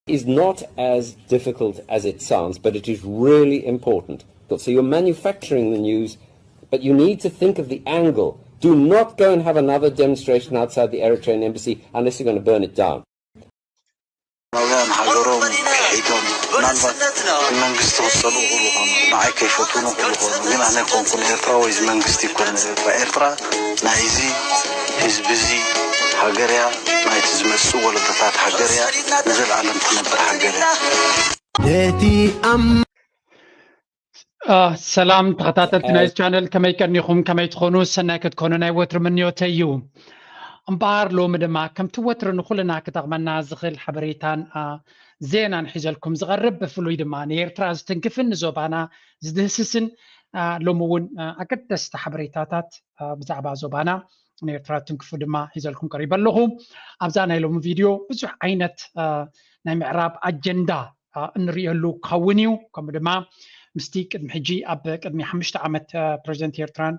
is not as difficult as it sounds, but it is really important. So you're manufacturing the news, but you need to think of the angle. Do not go and have another demonstration outside the Eritrean embassy unless you're going to burn it down. ናውያን ሃገሮም ክሒዶም ምናልባት መንግስቲ ክፀልኡ ክእሉ ኾኑ ንዓይ ከይፈትውኑ ክእሉ ኾኑ ግን ኣነ ኮንኩን ኤርትራ ወይ መንግስቲ ይኮነ ኤርትራ ናይዚ ህዝቢ እዚ ሃገር እያ ናይቲ ዝመፅእ ወለዶታት ሃገር እያ ንዘለኣለም ትነብር ሃገር እያ ነቲ ኣብ ሰላም ተኸታተልቲ ናይ ቻነል ከመይ ቀኒኹም ከመይ ትኾኑ ሰናይ ክትኮኑ ናይ ወትሪ ምንዮተይ እዩ። እምበኣር ሎሚ ድማ ከምቲ ወትሪ ንኹልና ክጠቕመና ዝኽእል ሓበሬታን ዜናን ሒዘልኩም ዝቐርብ ብፍሉይ ድማ ንኤርትራ ዝትንክፍን ንዞባና ዝድህስስን ሎሚ እውን ኣገደስቲ ሓበሬታታት ብዛዕባ ዞባና ንኤርትራ ትንክፉ ድማ ሒዘልኩም ቀሪበ ኣለኹ። ኣብዛ ናይ ሎሚ ቪድዮ ብዙሕ ዓይነት ናይ ምዕራብ ኣጀንዳ እንሪእየሉ ክኸውን እዩ። ከምኡ ድማ ምስቲ ቅድሚ ሕጂ ኣብ ቅድሚ ሓሙሽተ ዓመት ፕሬዚደንት ኤርትራን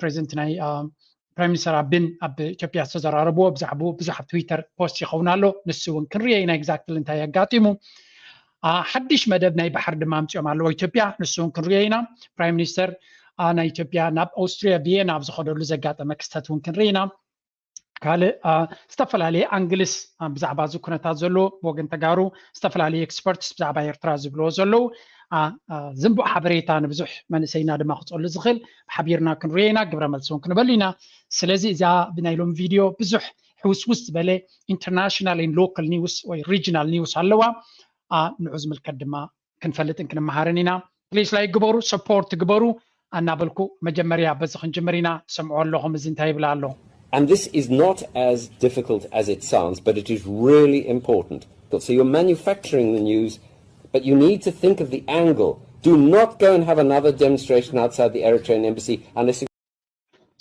ፕሬዚደንት ናይ ፕራይም ሚኒስተር ኣቢን ኣብ ኢትዮጵያ ዝተዘራረብዎ ብዛዕባኡ ብዙሕ ኣብ ትዊተር ፖስት ይኸውን ኣሎ። ንሱ እውን ክንሪኦ ኢና ኤግዛክትሊ እንታይ ኣጋጢሙ። ሓድሽ መደብ ናይ ባሕሪ ድማ ኣምፂኦም ኣለዎ ኢትዮጵያ። ንሱ እውን ክንሪኦ ኢና። ፕራይም ሚኒስተር ናይ ኢትዮጵያ ናብ ኦስትሪያ ቪየና ኣብ ዝኸደሉ ዘጋጠመ ክስተት እውን ክንርኢ ኢና። ካልእ ዝተፈላለየ ኣንግልስ ብዛዕባ እዚ ኩነታት ዘሎ ብወገን ተጋሩ ዝተፈላለዩ ኤክስፐርትስ ብዛዕባ ኤርትራ ዝብልዎ ዘለዉ ዝንቡዕ ሓበሬታ ንብዙሕ መንእሰይና ድማ ክፀሉ ዝኽእል ሓቢርና ክንሪኦ ኢና ግብረ መልሲ እውን ክንበሉ ኢና። ስለዚ እዛ ብናይ ሎም ቪድዮ ብዙሕ ሕውስውስ ዝበለ ኢንተርናሽናል ን ሎካል ኒውስ ወይ ሪጅናል ኒውስ ኣለዋ። ንዑ ዝምልከት ድማ ክንፈልጥን ክንመሃርን ኢና። ፕሊስ ላይክ ግበሩ፣ ሰፖርት ግበሩ እናበልኩ መጀመርያ በዚ ክንጅምር ኢና። ትሰምዑ ኣለኹም እዚ እንታይ ይብል ኣሎ? And this is not as difficult as it sounds, but it is really important. So you're manufacturing the news, but you need to think of the angle. Do not go and have another demonstration outside the Eritrean embassy unless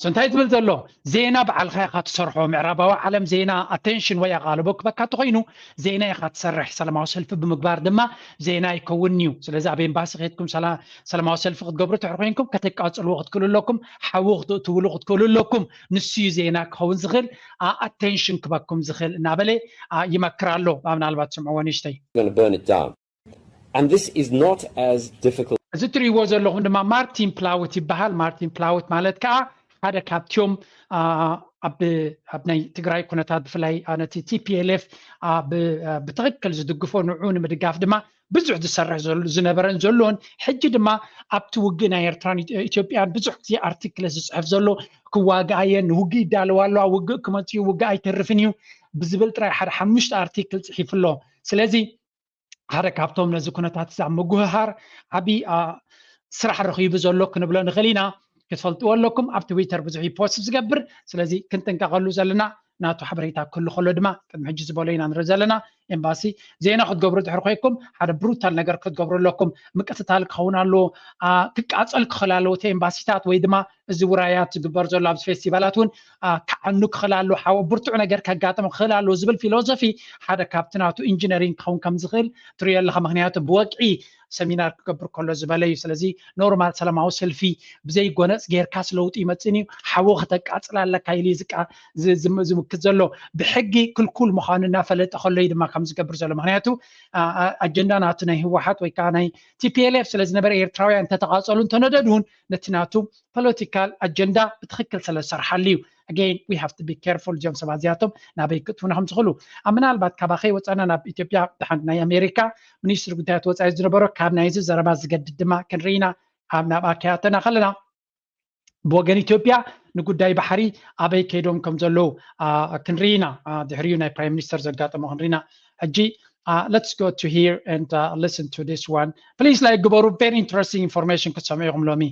So እንታይ ትብል ዘሎ? ዜና ባዕልኻ ኢኻ ትሰርሖ። ምዕራባዊ ዓለም ዜና ኣቴንሽን ወይ ኣቓልቦ ክበካ እንተኾይኑ ዜና ኢኻ ትሰርሕ። ሰላማዊ ሰልፊ ብምግባር ድማ ዜና ይከውን እዩ። ስለዚ ኣብ ኤምባሲ ከድኩም ሰላማዊ ሰልፊ ክትገብሩ ትሕር ኮይንኩም ከተቃፅልዎ ክትክእሉ ኣለኩም። ሓዊ ክትእትውሉ ክትክእሉ ኣለኩም። ንሱ እዩ ዜና ክኸውን ዝኽእል ኣቴንሽን ክበኩም ዝኽእል እናበለ ይመክር ኣሎ። ምናልባት ትስምዕዎ ንእሽተይ going to burn it down. And this is not as difficult. እዚ እትሪእዎ ዘለኹም ድማ ማርቲን ፕላውት ይበሃል። ማርቲን ፕላውት ማለት ከዓ ሓደ ካብቲኦም ኣብ ናይ ትግራይ ኩነታት ብፍላይ ነቲ ቲፒኤልኤፍ ብትኽክል ዝድግፎ ንዑ ንምድጋፍ ድማ ብዙሕ ዝሰርሕ ዝነበረን ዘለዎን ሕጂ ድማ ኣብቲ ውግእ ናይ ኤርትራን ኢትዮጵያን ብዙሕ ግዜ ኣርቲክል ዝፅሕፍ ዘሎ ክዋግኣየን ንውግእ ይዳለዋ ኣለዋ ውግእ ክመፅእ እዩ ውግእ ኣይተርፍን እዩ ብዝብል ጥራይ ሓደ ሓሙሽተ ኣርቲክል ፅሒፉ ኣሎ። ስለዚ ሓደ ካብቶም ነዚ ኩነታት እዚ ኣብ ምጉህሃር ዓብዪ ስራሕ ረኺቡ ዘሎ ክንብሎ ንኽእል ኢና። ክትፈልጥዎ ኣለኩም ኣብ ትዊተር ብዙሕ ፖስት ዝገብር። ስለዚ ክንጥንቀቐሉ ዘለና ናቱ ሓበሬታ ክህሉ ከሎ ድማ ቅድሚ ሕጂ ዝበሎ ኢና ንርኢ ዘለና። ኤምባሲ ዜና ክትገብሩ ድሕር ኮይኩም ሓደ ብሩታል ነገር ክትገብሩ ኣለኩም። ምቅትታል ክኸውን ኣለዎ፣ ክቃፀል ክኽእል ኣለዎ እቲ ኤምባሲታት ወይ ድማ እዚ ውራያት ዝግበር ዘሎ ኣብዚ ፌስቲቫላት እውን ክዓኑ ክኽእል ኣለዎ፣ ሓወ ብርቱዕ ነገር ከጋጥም ክኽእል ኣለዎ ዝብል ፊሎዞፊ ሓደ ካብቲ ናቱ ኢንጂነሪንግ ክኸውን ከም ዝኽእል ትሪኦ ኣለኻ። ምክንያቱ ብወግዒ ሰሚናር ክገብር ከሎ ዝበለ እዩ። ስለዚ ኖርማል ሰላማዊ ሰልፊ ብዘይ ጎነፅ ጌርካስ ለውጢ ይመፅን እዩ፣ ሓዊ ከተቃፅል ኣለካ ኢሉ እዩ ዝምክት ዘሎ። ብሕጊ ክልኩል ምዃኑ እናፈለጠ ከሎ እዩ ድማ ከም ዝገብር ዘሎ። ምክንያቱ ኣጀንዳ ናቱ ናይ ህወሓት ወይ ከዓ ናይ ቲፒኤልኤፍ ስለዝነበረ ኤርትራውያን እንተተቃፀሉ እንተነደዱ እውን ነቲ ናቱ ፖለቲካል ኣጀንዳ ብትኽክል ስለ ዝሰርሓሉ እዩ። Again we have to be careful እዚኦም ሰባት እዚኣቶም ናበይ ክእትውና ከም ዝኽእሉ ኣብ ምናልባት ካባኸይ ወፃና ናብ ኢትዮጵያ ብሓንቲ ናይ ኣሜሪካ ሚኒስትሪ ጉዳያት ወፃኢ ዝነበሮ ካብ ናይዚ ዘረባ ዝገድድ ድማ ክንርኢና ኣብ ናብ ኣካያተና ከለና ብወገን ኢትዮጵያ ንጉዳይ ባሕሪ ኣበይ ከይዶም ከም ዘለዉ ክንርኢና ድሕሪኡ ናይ ፕራይም ሚኒስተር ዘጋጠሞ ክንርኢና ሕጂ let's go to here and uh, listen to this one please like ግበሩ very interesting information ክትሰምዑ ኢኹም ሎሚ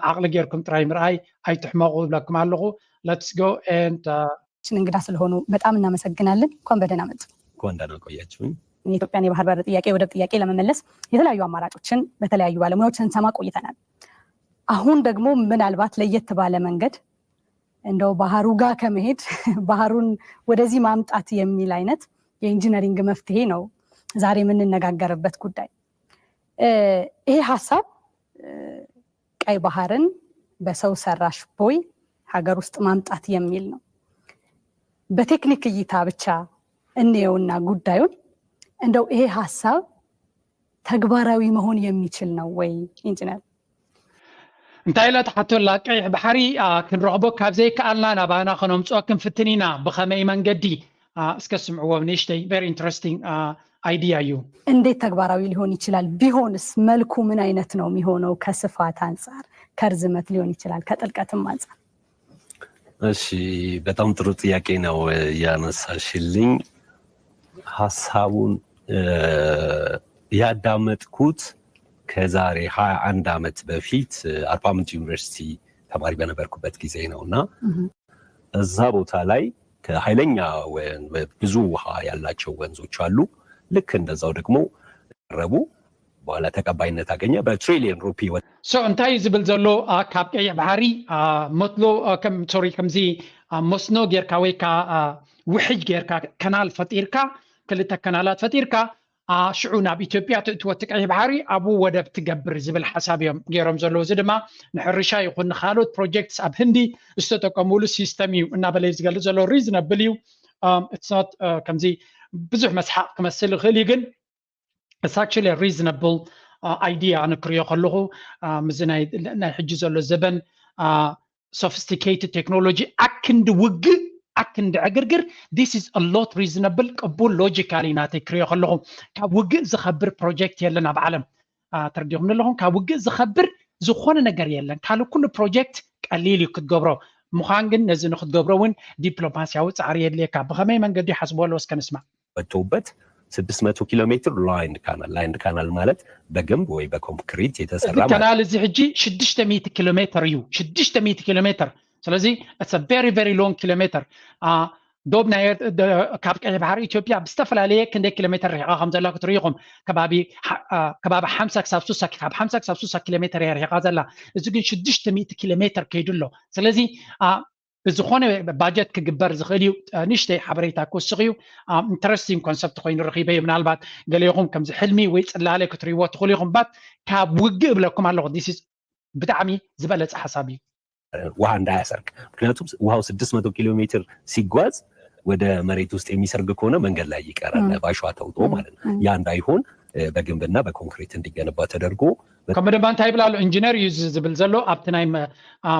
ዓቕሊ ጌርኩም ጥራይ ምርኣይ ኣይትሕመቑ ይብለኩም ኣለኹ let's go and uh, እንግዳ ስለሆኑ በጣም እናመሰግናለን። እንኳን በደህና መጡ። እንኳን ደህና ቆያችሁኝ። የኢትዮጵያን የባህር በር ጥያቄ የወደብ ጥያቄ ለመመለስ የተለያዩ አማራጮችን በተለያዩ ባለሙያዎች ስንሰማ ቆይተናል። አሁን ደግሞ ምናልባት ለየት ባለ መንገድ እንደው ባህሩ ጋር ከመሄድ ባህሩን ወደዚህ ማምጣት የሚል አይነት የኢንጂነሪንግ መፍትሄ ነው ዛሬ የምንነጋገርበት ጉዳይ። ይሄ ሀሳብ ቀይ ባህርን በሰው ሰራሽ ቦይ ሀገር ውስጥ ማምጣት የሚል ነው። በቴክኒክ እይታ ብቻ እንየውና ጉዳዩን እንደው ይሄ ሀሳብ ተግባራዊ መሆን የሚችል ነው ወይ ኢንጂነር? እንታይ ኢላ ትሓተላ ቀይሕ ባሕሪ ክንረኽቦ ካብ ዘይከኣልና ናባና ከነምፅኦ ክንፍትን ኢና። ብኸመይ መንገዲ? እስከ ስምዕዎ ንእሽተይ። Very interesting idea እዩ። እንዴት ተግባራዊ ሊሆን ይችላል? ቢሆንስ መልኩ ምን አይነት ነው የሚሆነው? ከስፋት አንጻር፣ ከርዝመት ሊሆን ይችላል፣ ከጥልቀትም አንጻር። እሺ፣ በጣም ጥሩ ጥያቄ ነው ያነሳሽልኝ። ሀሳቡን ያዳመጥኩት ከዛሬ ሀያ አንድ ዓመት በፊት አርባ ምንጭ ዩኒቨርሲቲ ተማሪ በነበርኩበት ጊዜ ነው እና እዛ ቦታ ላይ ከኃይለኛ ብዙ ውሃ ያላቸው ወንዞች አሉ። ልክ እንደዛው ደግሞ ረቡ በኋላ ተቀባይነት አገኘ። በትሪሊየን ሩፒ ወ so እንታይ እዩ ዝብል ዘሎ? ካብ ቀይሕ ባሕሪ መስኖ፣ ሶሪ፣ ከምዚ መስኖ ጌርካ ወይ ከዓ ውሕጅ ጌርካ፣ ከናል ፈጢርካ፣ ክልተ ከናላት ፈጢርካ፣ ሽዑ ናብ ኢትዮጵያ ትእትወ እቲ ቀይሕ ባሕሪ ኣብኡ ወደብ ትገብር ዝብል ሓሳብ እዮም ገይሮም ዘለዉ። እዚ ድማ ንሕርሻ ይኹን ንካልኦት ፕሮጀክትስ ኣብ ህንዲ ዝተጠቀሙሉ ሲስተም እዩ እናበለ እዩ ዝገልፅ ዘሎ። ሪዝነብል እዩ። ከምዚ ብዙሕ መስሓቅ ክመስል ይኽእል እዩ፣ ግን it's actually a reasonable idea። ኣነ ክሪኦ ከለኹ ምዚ ናይ ሕጂ ዘሎ ዘበን sophisticated technology ኣክንዲ ውግእ፣ ኣክንዲ ዕግርግር፣ this is a lot reasonable፣ ቅቡል፣ ሎጂካል እዩ ናተይ ክሪኦ ከለኹ። ካብ ውግእ ዝኸብር ፕሮጀክት የለን ኣብ ዓለም። ተረዲኹም ኣለኹም? ካብ ውግእ ዝኸብር ዝኾነ ነገር የለን። ካልእ ኩሉ ፕሮጀክት ቀሊል እዩ ክትገብሮ። ምዃን ግን ነዚ ንክትገብሮ እውን ዲፕሎማሲያዊ ፃዕሪ የድልየካ። ብኸመይ መንገዲ ይሓስቦ ኣለዎ? እስከ ንስማዕ። ወጥተውበት ስድስት መቶ ኪሎ ሜትር ላይንድ ካናል። ላይንድ ካናል ማለት በግንብ ወይ በኮንክሪት የተሰራ እዚ ከናል እዚ ሕጂ ሽዱሽተ ሚእቲ ኪሎ ሜትር እዩ። ሽዱሽተ ሚእቲ ኪሎ ሜትር። ስለዚ it's a very very long ኪሎ ሜትር። ዶብ ናይ ካብ ቀይሕ ባሕሪ ኢትዮጵያ ብዝተፈላለየ ክንደይ ኪሎ ሜትር ርሒቓ ከም ዘላ ክትርኢ ኢኹም። ከባቢ ሓምሳ ክሳብ ሱሳ፣ ካብ ሓምሳ ክሳብ ሱሳ ኪሎ ሜትር እያ ርሒቓ ዘላ። እዚ ግን ሽዱሽተ ሚእቲ ኪሎ ሜትር ከይዱ ኣሎ። ስለዚ ብዝኾነ ባጀት ክግበር ዝኽእል እዩ። ንእሽተይ ሓበሬታ ክውስኽ እዩ። ኢንተረስቲንግ ኮንሰፕት ኮይኑ ረኺበ እዩ። ምናልባት ገሌኹም ከምዚ ሕልሚ ወይ ፅላለ ክትርእይዎ ትኽእሉ ኢኹም። ባት ካብ ውግእ እብለኩም ኣለኹ። ዲስ ብጣዕሚ ዝበለፀ ሓሳብ እዩ። ውሃ እንዳያሰርግ። ምክንያቱም ውሃው ስድስት መቶ ኪሎ ሜትር ሲጓዝ ወደ መሬት ውስጥ የሚሰርግ ከሆነ መንገድ ላይ ይቀራል፣ ባሸዋ ተውጦ ማለት ነው። ያ እንዳይሆን በግንብና በኮንክሪት እንዲገነባ ተደርጎ ከምኡ ድማ እንታይ ይብል ኣሎ ኢንጂነር እዩ ዝብል ዘሎ ኣብቲ ናይ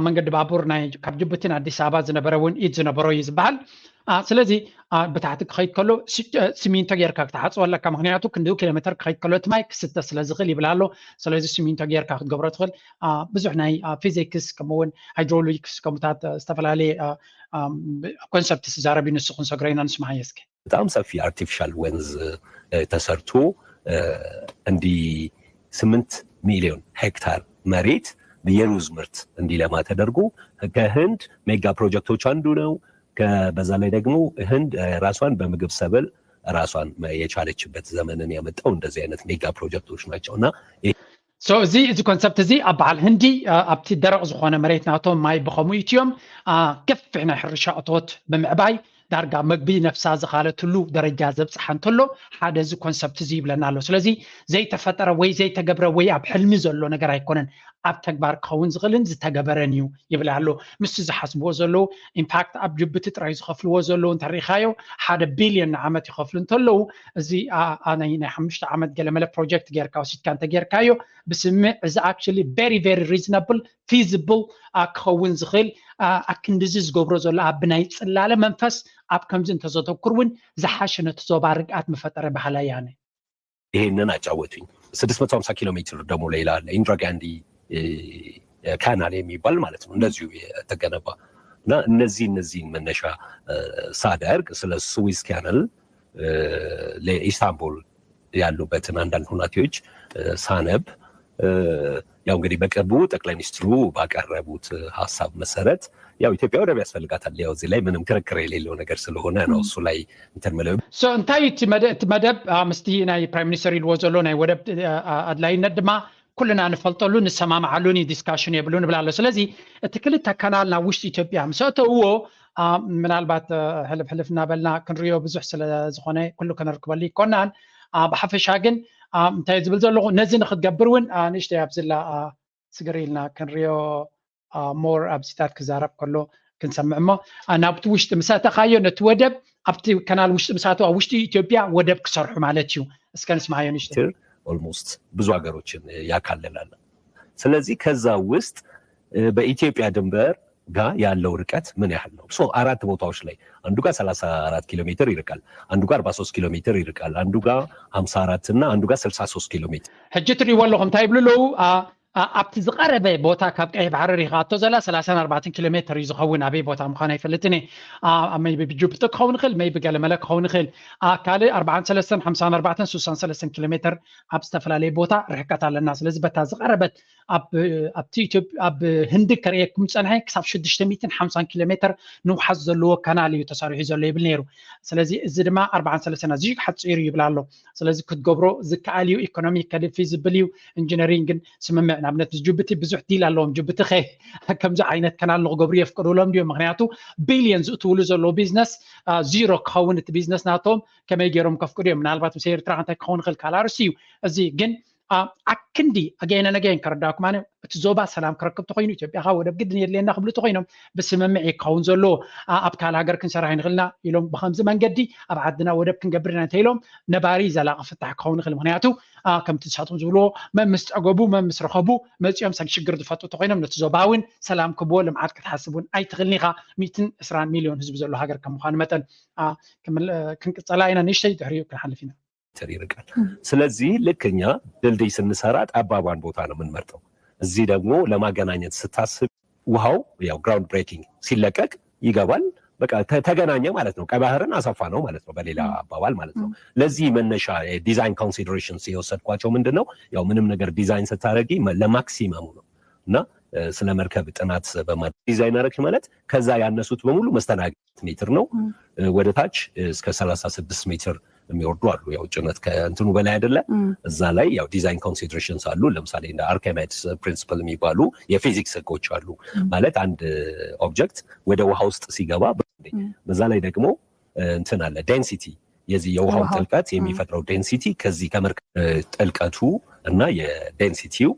መንገዲ ባቡር ናይ ካብ ጅቡቲን ኣዲስ ኣበባ ዝነበረ እውን ኢድ ዝነበሮ እዩ ዝበሃል። ስለዚ ብታሕቲ ክኸይድ ከሎ ሲሚንቶ ጌርካ ክትሓፅቦ ኣለካ፣ ምክንያቱ ክንዲኡ ኪሎ ሜትር ክኸይድ ከሎ እቲ ማይ ክስተ ስለ ዝኽእል ይብል ኣሎ። ስለዚ ሲሚንቶ ጌርካ ክትገብሮ ትኽእል። ብዙሕ ናይ ፊዚክስ ከምኡውን ሃይድሮሊክስ ከምኡታት ዝተፈላለየ ኮንሰፕት ዝዛረብ እዩ። ንሱ ክንሰግሮ ኢና፣ ንስማዓዮ እስኪ። በጣም ሰፊ አርቲፊሻል ወንዝ ተሰርቶ እንዲ ስምንት ሚሊዮን ሄክታር መሬት የሩዝ ምርት እንዲለማ ተደርጎ ከህንድ ሜጋ ፕሮጀክቶች አንዱ ነው። በዛ ላይ ደግሞ ህንድ ራሷን በምግብ ሰብል ራሷን የቻለችበት ዘመንን ያመጣው እንደዚህ አይነት ሜጋ ፕሮጀክቶች ናቸው እና so እዚ እዚ ኮንሰፕት እዚ ኣብ በዓል ህንዲ ኣብቲ ደረቕ ዝኾነ መሬት ናቶም ማይ ብኸምኡ ይትዮም ገፊሕ ናይ ሕርሻ እቶት ብምዕባይ ዳርጋ መግቢ ነፍሳ ዝኻለትሉ ደረጃ ዘብፅሓ እንተሎ ሓደ እዚ ኮንሰፕት እዚ ይብለና ኣሎ። ስለዚ ዘይተፈጠረ ወይ ዘይተገብረ ወይ ኣብ ሕልሚ ዘሎ ነገር ኣይኮነን፣ ኣብ ተግባር ክኸውን ዝኽእልን ዝተገበረን እዩ ይብል ኣሎ። ምስ ዝሓስብዎ ዘለዉ ኢምፓክት ኣብ ጅቡቲ ጥራይ ዝኸፍልዎ ዘለዉ እንተሪኢኻዮ ሓደ ቢልዮን ንዓመት ይኸፍሉ እንተለዉ እዚ ናይ ሓሙሽተ ዓመት ገለመለ ፕሮጀክት ጌርካ ወሲድካ እንተጌርካዮ ብስምዕ እዚ actually very very reasonable feasible ክኸውን ዝኽእል ኣክንድዚ ዝገብሮ ዘሎ ኣብ ናይ ፅላለ መንፈስ ኣብ ከምዚ እንተዘተኩር እውን ዝሓሸ ነቲ ዞባ ርግኣት ምፈጠረ ባህላ ያነ ይሄንን አጫወቱኝ። ስድስት መቶ ሀምሳ ኪሎ ሜትር ደግሞ ሌላ አለ ኢንድራ ጋንዲ ካናል የሚባል ማለት ነው እንደዚሁ የተገነባ እና እነዚህ እነዚህን መነሻ ሳደርግ ስለ ስዊዝ ካናል ለኢስታንቡል ያሉበትን አንዳንድ ሁናቴዎች ሳነብ ያው እንግዲህ በቅርቡ ጠቅላይ ሚኒስትሩ ባቀረቡት ሀሳብ መሰረት ያው ኢትዮጵያ ወደብ ያስፈልጋታል። ያው እዚህ ላይ ምንም ክርክር የሌለው ነገር ስለሆነ ነው እሱ ላይ እንትን ምለው። እንታይ እቲ መደብ ምስቲ ናይ ፕራይም ሚኒስተር ኢልዎ ዘሎ ናይ ወደብ ኣድላይነት ድማ ኩልና ንፈልጠሉ ንሰማማዓሉን እዩ፣ ዲስካሽን የብሉን እብል ኣሎ። ስለዚ እቲ ክልተ ካናል ናብ ውሽጢ ኢትዮጵያ ምስ ኣተውዎ ምናልባት ሕልፍ ሕልፍ እናበልና ክንሪኦ ብዙሕ ስለ ዝኾነ ኩሉ ከነርክበሉ ይኮናን። ብሓፈሻ ግን እንታይ ዝብል ዘለኹ ነዚ ንክትገብር እውን ንእሽተይ ኣብዝላ ስግር ኢልና ክንሪኦ ሞር ኣብዚታት ክዛረብ ከሎ ክንሰምዕ እሞ ናብቲ ውሽጢ ምስ ኣተኻዮ ነቲ ወደብ ኣብቲ ከናል ውሽጢ ምስ ኣተው ኣብ ውሽጢ ኢትዮጵያ ወደብ ክሰርሑ ማለት እዩ። እስከ ንስማዮ ንሽተ ሜትር almost ብዙ ሀገሮችን ያካልላል። ስለዚህ ከዛ ውስጥ በኢትዮጵያ ድንበር ጋር ያለው ርቀት ምን ያህል ነው? አራት ቦታዎች ላይ አንዱ ጋር ሰላሳ አራት ኪሎ ሜትር ይርቃል፣ አንዱ ጋር አርባ ሶስት ኪሎ ሜትር ይርቃል፣ አንዱ ጋር ሀምሳ አራት እና አንዱ ጋር ስልሳ ሶስት ኪሎ ሜትር። ሕጂ ትሪእዎ ኣለኹም እንታይ ይብሉ ኣለዉ? ኣብቲ ዝቐረበ ቦታ ካብ ቀይሕ ባሕሪ ሪኻቶ ዘላ ሰላሳን ኣርባዕተን ኪሎ ሜትር እዩ ዝኸውን። ኣበይ ቦታ ምዃኑ ኣይፈልጥን እየ። ቢ ጅቡቲ ክኸውን ይኽእል፣ ቢ ገለመለ ክኸውን ይኽእል። ካልእ ኣርባዓን ሰለስተን ሓምሳን ኣርባዕተን ስሳን ሰለስተን ኪሎ ሜትር ኣብ ዝተፈላለየ ቦታ ርሕቀት ኣለና። ስለዚ በታ ዝቐረበት ኣብቲ ኣብ ህንዲ ከርእየኩም ዝፀንሐ ክሳብ ሽዱሽተ ሚእትን ሓምሳን ኪሎ ሜትር ንውሓት ዘለዎ ካናል እዩ ተሰሪሑ ዘሎ ይብል ነይሩ። ስለዚ እዚ ድማ ኣርባዓን ሰለስተን ኣዝዩ ሓፂሩ ይብል ኣሎ። ስለዚ ክትገብሮ ዝከኣል እዩ። ኢኮኖሚ ከድፊ ዝብል እዩ። ኢንጂነሪንግ ግን ስምምዕ ንኣብነት ምስ ጅቡቲ ብዙሕ ዲል ኣለዎም። ጅቡቲ ከ ከምዚ ዓይነት ካናል ንክገብሩ የፍቅዱሎም ድዮም? ምክንያቱ ቢልዮን ዝእትውሉ ዘለዎ ቢዝነስ ዚሮ ክኸውን እቲ ቢዝነስ ናቶም ከመይ ገይሮም ከፍቅዱ እዮም? ምናልባት ምስ ኤርትራ እንታይ ክኸውን ይኽእል ካልእ ኣርእስቲ እዩ። እዚ ግን ኣክንዲ ኣገይነ ነገይን ከረዳኩም ኣነ እቲ ዞባ ሰላም ክረክብ ተኮይኑ ኢትዮጵያ ካብ ወደብ ግድን የድልየና ክብሉ ተኮይኖም ብስምምዕ እዩ ክኸውን ዘለዎ። ኣብ ካልእ ሃገር ክንሰርሕ ንኽእልና ኢሎም ብከምዚ መንገዲ ኣብ ዓድና ወደብ ክንገብር ኢና እንተኢሎም ነባሪ ዘላቂ ፍታሕ ክኸውን ይኽእል። ምክንያቱ ከምቲ ንሳቶም ዝብልዎ መምስ ጠገቡ መምስ ረኸቡ መፂኦም ሰብ ሽግር ዝፈጡ ተኮይኖም ነቲ ዞባ እውን ሰላም ክብዎ ልምዓት ክትሓስብ እውን ኣይትኽእልን ኢኻ። ሚእትን ዕስራን ሚልዮን ህዝቢ ዘሎ ሃገር ከም ምዃኑ መጠን ክንቅፀላ ኢና። ንእሽተይ ድሕሪኡ ክንሓልፍ ኢና። ሜትር ይርቃል። ስለዚህ ልክ እኛ ድልድይ ስንሰራ ጠባቧን ቦታ ነው የምንመርጠው። እዚህ ደግሞ ለማገናኘት ስታስብ ውሃው ያው ground breaking ሲለቀቅ ይገባል። በቃ ተገናኘ ማለት ነው። ቀይ ባህርን አሰፋ ነው ማለት ነው በሌላ አባባል ማለት ነው። ለዚህ መነሻ design considerations የወሰድኳቸው ምንድን ነው ያው ምንም ነገር ዲዛይን ስታደርጊ ለማክሲመሙ ነው እና ስለ መርከብ ጥናት በማድረግ ዲዛይን አደረግሽ ማለት ከዛ ያነሱት በሙሉ መስተናገድ ሜትር ነው። ወደ ታች እስከ ሰላሳ ስድስት ሜትር የሚወርዱ አሉ። ያው ጭነት ከእንትኑ በላይ አይደለ። እዛ ላይ ያው design considerations አሉ። ለምሳሌ እንደ Archimedes principle የሚባሉ የፊዚክስ ህጎች አሉ። ማለት አንድ ኦብጀክት ወደ ውሃ ውስጥ ሲገባ በዛ ላይ ደግሞ እንትን አለ density የዚህ የውሃው ጥልቀት የሚፈጥረው density ከዚህ ከመርከብ ጥልቀቱ እና የ density ው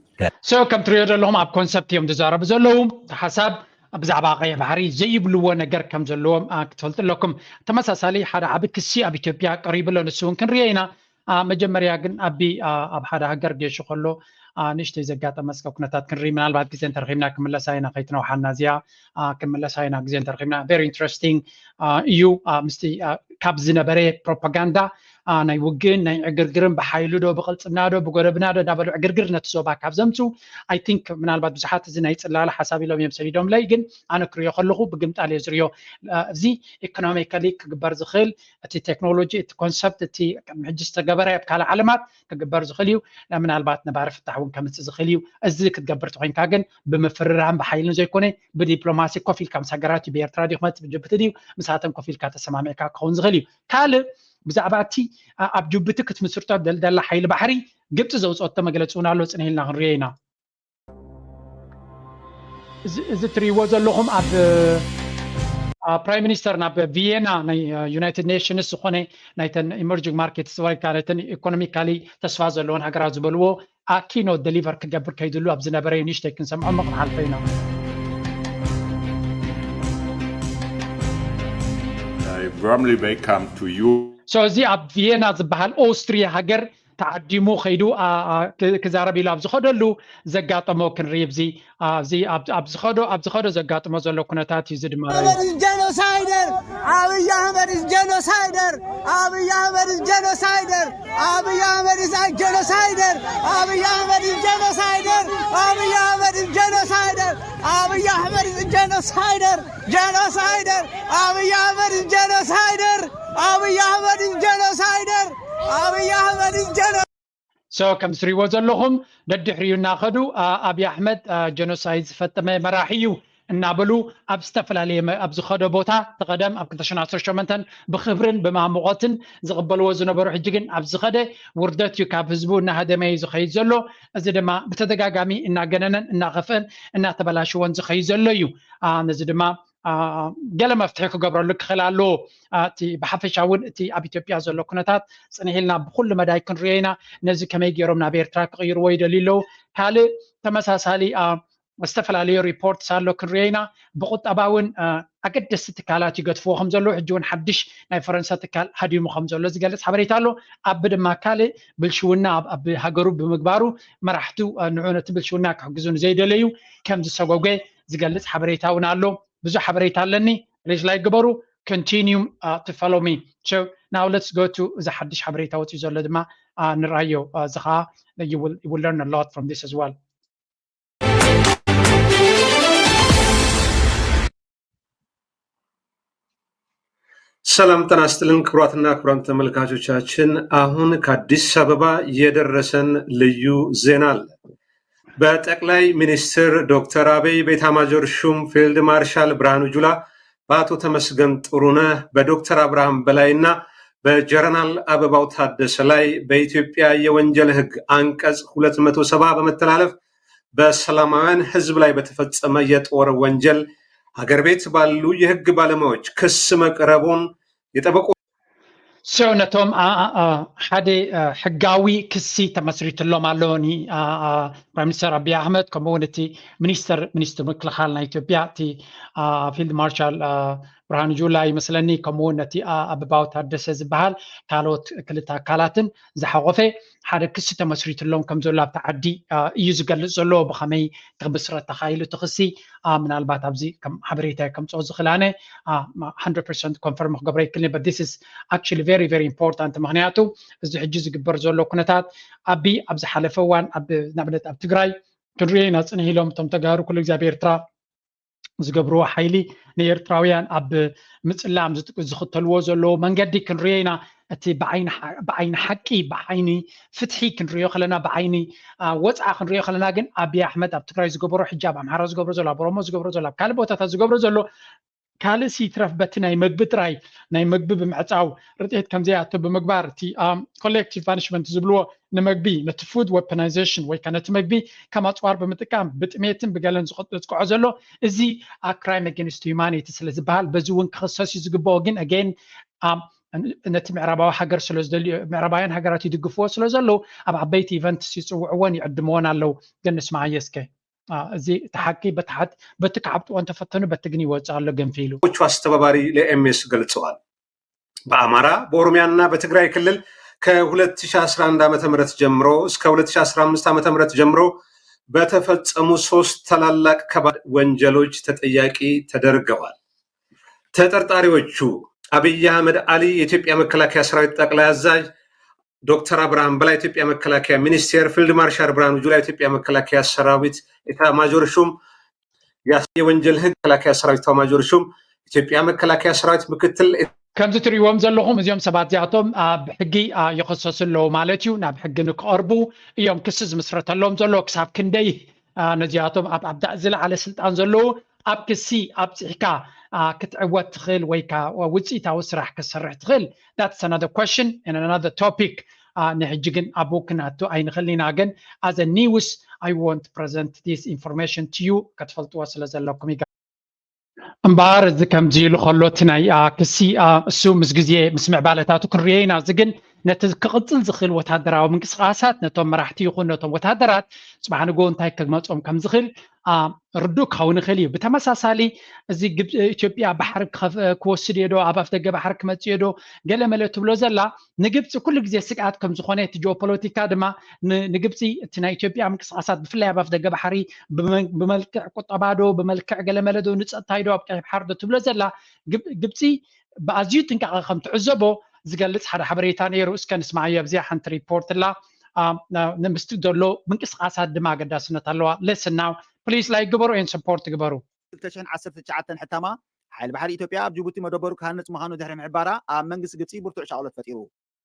so ከም ትሪኦ ዘለኹም ኣብ ኮንሰፕት እዮም ዝዛረቡ ዘለዉ። ሓሳብ ብዛዕባ ቀይሕ ባሕሪ ዘይብልዎ ነገር ከም ዘለዎም ክትፈልጡ ኣለኩም። ተመሳሳሊ ሓደ ዓቢ ክሲ ኣብ ኢትዮጵያ ቀሪቡ ኣሎ። ንሱ እውን ክንሪኦ ኢና። መጀመርያ ግን ኣቢ ኣብ ሓደ ሃገር ጌሹ ከሎ ንእሽተይ ዘጋጠመ እስከ ኩነታት ክንርኢ ምናልባት ግዜ እንተረኺብና ክምለሳ ኢና። ከይትነውሓና እዚኣ ክንምለሳ ኢና ግዜ እንተረኺብና። Very interesting እዩ። ምስቲ ካብ ዝነበረ ፕሮፓጋንዳ ናይ ውግእን ናይ ዕግርግርን ብሓይሉ ዶ ብቕልፅምና ዶ ብጎደብና ዶ እናበሉ ዕግርግር ነቲ ዞባ ካብ ዘምፅኡ I think ምናልባት ብዙሓት እዚ ናይ ፅላለ ሓሳብ ኢሎም እዮም ሰዲዶምለይ። ግን ኣነ ክሪኦ ከለኹ ብግምጣል እየ ዝሪኦ። እዚ ኢኮኖሚካሊ ክግበር ዝኽእል እቲ ቴክኖሎጂ እቲ ኮንሰፕት እቲ ሕጂ ዝተገበረ ኣብ ካልእ ዓለማት ክግበር ዝኽእል እዩ። ምናልባት ነባሪ ፍታሕ እውን ከምፅእ ዝኽእል እዩ። እዚ ክትገብር ተኮይንካ ግን ብምፍርራም ብሓይልን ዘይኮነ ብዲፕሎማሲ ኮፍ ኢልካ ምስ ሃገራት እዩ ብኤርትራ ድዩ ክመፅእ ብጅቡቲ ድዩ ምሳተን ኮፍ ኢልካ ተሰማሚዕካ ክኸውን ዝኽእል እዩ። ካልእ ብዛዕባ እቲ ኣብ ጅቡቲ ክትምስርቶ ደልደላ ሓይሊ ባሕሪ ግብፂ ዘውፅኦቶ መግለፂ እውን ኣሎ። ፅንሂልና ክንሪኦ ኢና። እዚ እትሪእዎ ዘለኹም ኣብ ፕራይም ሚኒስተር ናብ ቪየና ናይ ዩናይትድ ኔሽንስ ዝኾነ ናይተን ኢመርጂንግ ማርኬትስ ወይ ከዓ ናይተን ኢኮኖሚካሊ ተስፋ ዘለዎን ሃገራት ዝበልዎ ኣኪኖ ደሊቨር ክገብር ከይድሉ ኣብ ዝነበረ ንእሽተይ ክንሰምዖ ምቕም ሓልፈ ኢና። I warmly welcome to you. So እዚ ኣብ ቪየና ዝበሃል ኦስትሪያ ሃገር ተዓዲሙ ከይዱ ክዛረብ ኢሉ ኣብ ዝኸደሉ ዘጋጠሞ ክንርኢ። ኣብዚ ኣብዚ ኣብ ዝኸዶ ኣብ ዝኸዶ ዘጋጥሞ ዘሎ ኩነታት እዩ። እዚ ድማ ጀኖሳይደር ኣብይ ኣሕመድ ጀኖሳይደር ኣብይ ኣሕመድ ጀኖሳይደር ኣብይ ኣሕመድ ጀኖሳይደር ኣብይ ኣሕመድ ጀኖሳይደር ኣብይ ኣሕመድ ጀኖሳይደር ኣብይ ኣሕመድ ጀኖሳይደር ጀኖሳይደር ኣብይ ኣሕመድ ጀኖሳይደር ኣብይ ኣሕመድ ጀኖሳይደር ኣብይ ኣሕመድ ጀኖ so ከም ትሪእዎ ዘለኹም ደድሕሪኡ እናኸዱ ኣብይ ኣሕመድ ጀኖሳይድ ዝፈጠመ መራሒ እዩ እናበሉ ኣብ ዝተፈላለየ ኣብ ዝኸዶ ቦታ ተቐደም ኣብ ክልተ ሽሕን ዓሰርተ ሸሞንተን ብክብርን ብማሞቐትን ዝቕበልዎ ዝነበሩ ሕጂ ግን ኣብ ዝኸደ ውርደት እዩ ካብ ህዝቡ እናሃደመ እዩ ዝኸይድ ዘሎ። እዚ ድማ ብተደጋጋሚ እናገነነን እናኸፍአን እናተበላሽዎን ዝኸይድ ዘሎ እዩ። ነዚ ድማ ገለ መፍትሒ ክገብረሉ ክኽእል ኣለዎ። እቲ ብሓፈሻ እውን እቲ ኣብ ኢትዮጵያ ዘሎ ኩነታት ፅንሕ ኢልና ብኩሉ መዳይ ክንሪኦ ኢና። ነዚ ከመይ ገይሮም ናብ ኤርትራ ክቕይርዎ ይደልዩ ኣለዉ። ካልእ ተመሳሳሊ ዝተፈላለዩ ሪፖርትስ ኣሎ ክንሪኦ ኢና። ብቁጠባ እውን ኣገደስቲ ትካላት ይገድፍዎ ከም ዘለዉ፣ ሕጂ እውን ሓድሽ ናይ ፈረንሳ ትካል ሃዲሙ ከም ዘሎ ዝገልፅ ሓበሬታ ኣሎ። ኣብ ድማ ካልእ ብልሽውና ኣብ ሃገሩ ብምግባሩ መራሕቱ ንዑ ነቲ ብልሽውና ክሕግዙ ንዘይደለዩ ከም ዝሰጎገ ዝገልፅ ሓበሬታ እውን ኣሎ። ብዙሕ ሓበሬታ ኣለኒ። ፕሊስ ላይክ ግበሩ። Continue to follow me. So now let's go to እዚ ሓድሽ ሓበሬታ ወፂኡ ዘሎ ድማ ንርኣዮ። እዚ ከዓ you will learn a lot from this as well. ሰላም ጤና ይስጥልን ክቡራትና ክቡራን ተመልካቾቻችን፣ አሁን ከአዲስ አበባ የደረሰን ልዩ ዜና አለ። በጠቅላይ ሚኒስትር ዶክተር አብይ በኤታማዦር ሹም ፊልድ ማርሻል ብርሃኑ ጁላ በአቶ ተመስገን ጥሩነህ በዶክተር አብርሃም በላይና በጀረናል አበባው ታደሰ ላይ በኢትዮጵያ የወንጀል ህግ አንቀጽ ሁለት መቶ ሰባ በመተላለፍ በሰላማውያን ህዝብ ላይ በተፈጸመ የጦር ወንጀል ሀገር ቤት ባሉ የህግ ባለሙያዎች ክስ መቅረቡን የጠበቆ So ነቶም ሓደ ሕጋዊ ክሲ ተመስሪትሎም ኣሎ ፕራይም ሚኒስተር ኣብይ ኣሕመድ፣ ከምኡ እውን እቲ ሚኒስተር ሚኒስትር ምክልኻል ናይ ኢትዮጵያ እቲ ፊልድ ማርሻል ብርሃኑ ጁላ ይመስለኒ፣ ከምኡ እውን ነቲ ኣበባው ታደሰ ዝበሃል ካልኦት ክልተ ኣካላትን ዝሓቆፈ ሓደ ክሲ ተመስሪትሎም ከም ዘሎ ኣብቲ ዓዲ እዩ ዝገልጽ ዘሎ። ብኸመይ ክምስረት ተኻኢሉ እቲ ክሲ ምናልባት ኣብዚ ከም ሓበሬታ ከምፅኦ ዝኽእል ኣነ hundred percent confirm ክገብሮ ይክልኒ። But this is actually very very important፣ ምክንያቱ እዚ ሕጂ ዝግበር ዘሎ ኩነታት ኣቢ ኣብ ዝሓለፈ እዋን ንኣብነት ኣብ ትግራይ ክንሪኦ ኢና ፅንሕ ኢሎም እቶም ተጋሩ ኩሉ ግዜ ኣብ ኤርትራ ዝገብርዎ ሓይሊ ንኤርትራውያን ኣብ ምፅላም ዝኽተልዎ ዘለዉ መንገዲ ክንሪኦ ኢና። እቲ ብዓይኒ ሓቂ ብዓይኒ ፍትሒ ክንሪኦ ከለና ብዓይኒ ወፅዓ ክንሪኦ ከለና ግን ኣብይ ኣሕመድ ኣብ ትግራይ ዝገበሮ ሕጂ ኣብ ኣምሓራ ዝገብሮ ዘሎ ኣብ ኦሮሞ ዝገብሮ ዘሎ ኣብ ካልእ ቦታታት ዝገብሮ ዘሎ ካልእ ሲትረፍ በቲ ናይ መግቢ ጥራይ ናይ መግቢ ብምዕፃው ርጥየት ከምዘይኣቶ ብምግባር እቲ collective punishment ዝብልዎ ንመግቢ ነቲ food weaponization ወይ ከዓ ነቲ መግቢ ከም ኣፅዋር ብምጥቃም ብጥሜትን ብገለን ዝጥቅዖ ዘሎ እዚ crime against humanity ስለ ዝበሃል በዚ እውን ክኽሰስ እዩ ዝግብኦ። ግን again ነቲ ምዕራባዊ ሃገር ስለዝደልዮ ምዕራባውያን ሃገራት ይድግፍዎ ስለ ዘለዉ ኣብ ዓበይቲ events ይፅውዕዎን ይዕድምዎን ኣለዉ። ግን ንስማዓዮ እስከ እዚ እቲ ሓቂ በቲ ክዓብጥዎ እንተፈተኑ በቲ ግን ይወፅእ ኣሎ ገንፊሉ። ዎቹ አስተባባሪ ለኤምኤስ ገልጸዋል። በአማራ በኦሮሚያና በትግራይ ክልል ከ2011 ዓመተ ምህረት ጀምሮ እስከ 2015 ዓመተ ምህረት ጀምሮ በተፈጸሙ ሶስት ታላላቅ ከባድ ወንጀሎች ተጠያቂ ተደርገዋል። ተጠርጣሪዎቹ አብይ አህመድ አሊ የኢትዮጵያ መከላከያ ሰራዊት ጠቅላይ አዛዥ፣ ዶክተር አብርሃም በላይ የኢትዮጵያ መከላከያ ሚኒስቴር፣ ፊልድ ማርሻል ብርሃኑ ጁላ የኢትዮጵያ መከላከያ ሰራዊት ኤታማዦር ሹም፣ የወንጀል ህግ መከላከያ ሰራዊት ኤታማዦር ሹም፣ ኢትዮጵያ መከላከያ ሰራዊት ምክትል ከምዚ ትሪእዎም ዘለኹም እዚኦም ሰባት እዚኣቶም ኣብ ሕጊ ይኸሰሱ ኣለዉ ማለት እዩ። ናብ ሕጊ ንክቐርቡ እዮም ክሲ ዝምስረተሎም ዘሎ። ክሳብ ክንደይ ነዚኣቶም ኣብ ዝለዓለ ስልጣን ዘለዉ ኣብ ክሲ ኣብፂሕካ ክትዕወት ትኽእል ወይ ከዓ ውፅኢታዊ ስራሕ ክትሰርሕ ትኽእል? That's another question and another topic. ንሕጂ ግን ኣብኡ ክነእቱ ኣይንኽእልን ኢና። ግን as a news I want present this information to you፣ ክትፈልጥዎ ስለ ዘለኩም እዩ። እምበኣር እዚ ከምዚ ኢሉ ከሎ እቲ ናይ ክሲ እሱ ምስ ግዜ ምስ ምዕባለታቱ ክንሪኦ ኢና። እዚ ግን ነቲ ክቕጽል ዝኽእል ወታደራዊ ምንቅስቓሳት ነቶም መራሕቲ ይኹን ነቶም ወታደራት ጽባሕ ንግሆ እንታይ ከግመጾም ከም ዝኽእል ርዱእ ክኸውን ይኽእል እዩ። ብተመሳሳሊ እዚ ኢትዮጵያ ባሕሪ ክወስድ እዮ ዶ ኣብ ኣፍደገ ባሕሪ ክመጽእ እዮ ዶ ገለ መለ ትብሎ ዘላ ንግብፂ ኩሉ ግዜ ስግኣት ከም ዝኾነ እቲ ጂኦፖለቲካ ድማ ንግብፂ እቲ ናይ ኢትዮጵያ ምንቅስቃሳት ብፍላይ ኣብ ኣፍደገ ባሕሪ ብመልክዕ ቁጠባ ዶ ብመልክዕ ገለመለ ዶ ንፀጥታይ ዶ ኣብ ቀይሕ ባሕሪ ዶ ትብሎ ዘላ ግብፂ ብኣዝዩ ጥንቃቐ ከም ትዕዘቦ ዝገልፅ ሓደ ሓበሬታ ነይሩ። እስከ ንስማዓዮ ኣብዚኣ ሓንቲ ሪፖርት ላ ምስቲ ዘሎ ምንቅስቃሳት ድማ ኣገዳስነት ኣለዋ። Listen now please like ግበሩ and support ግበሩ። ክልተ ሽሕን ዓሰርተ ትሽዓተን ሕታማ ሓይሊ ባሕሪ ኢትዮጵያ ኣብ ጅቡቲ መደበሩ ክሃንጽ ምዃኑ ድሕሪ ምሕባራ ኣብ መንግስቲ ግብጺ ብርቱዕ ሻቕሎት ፈጢሩ።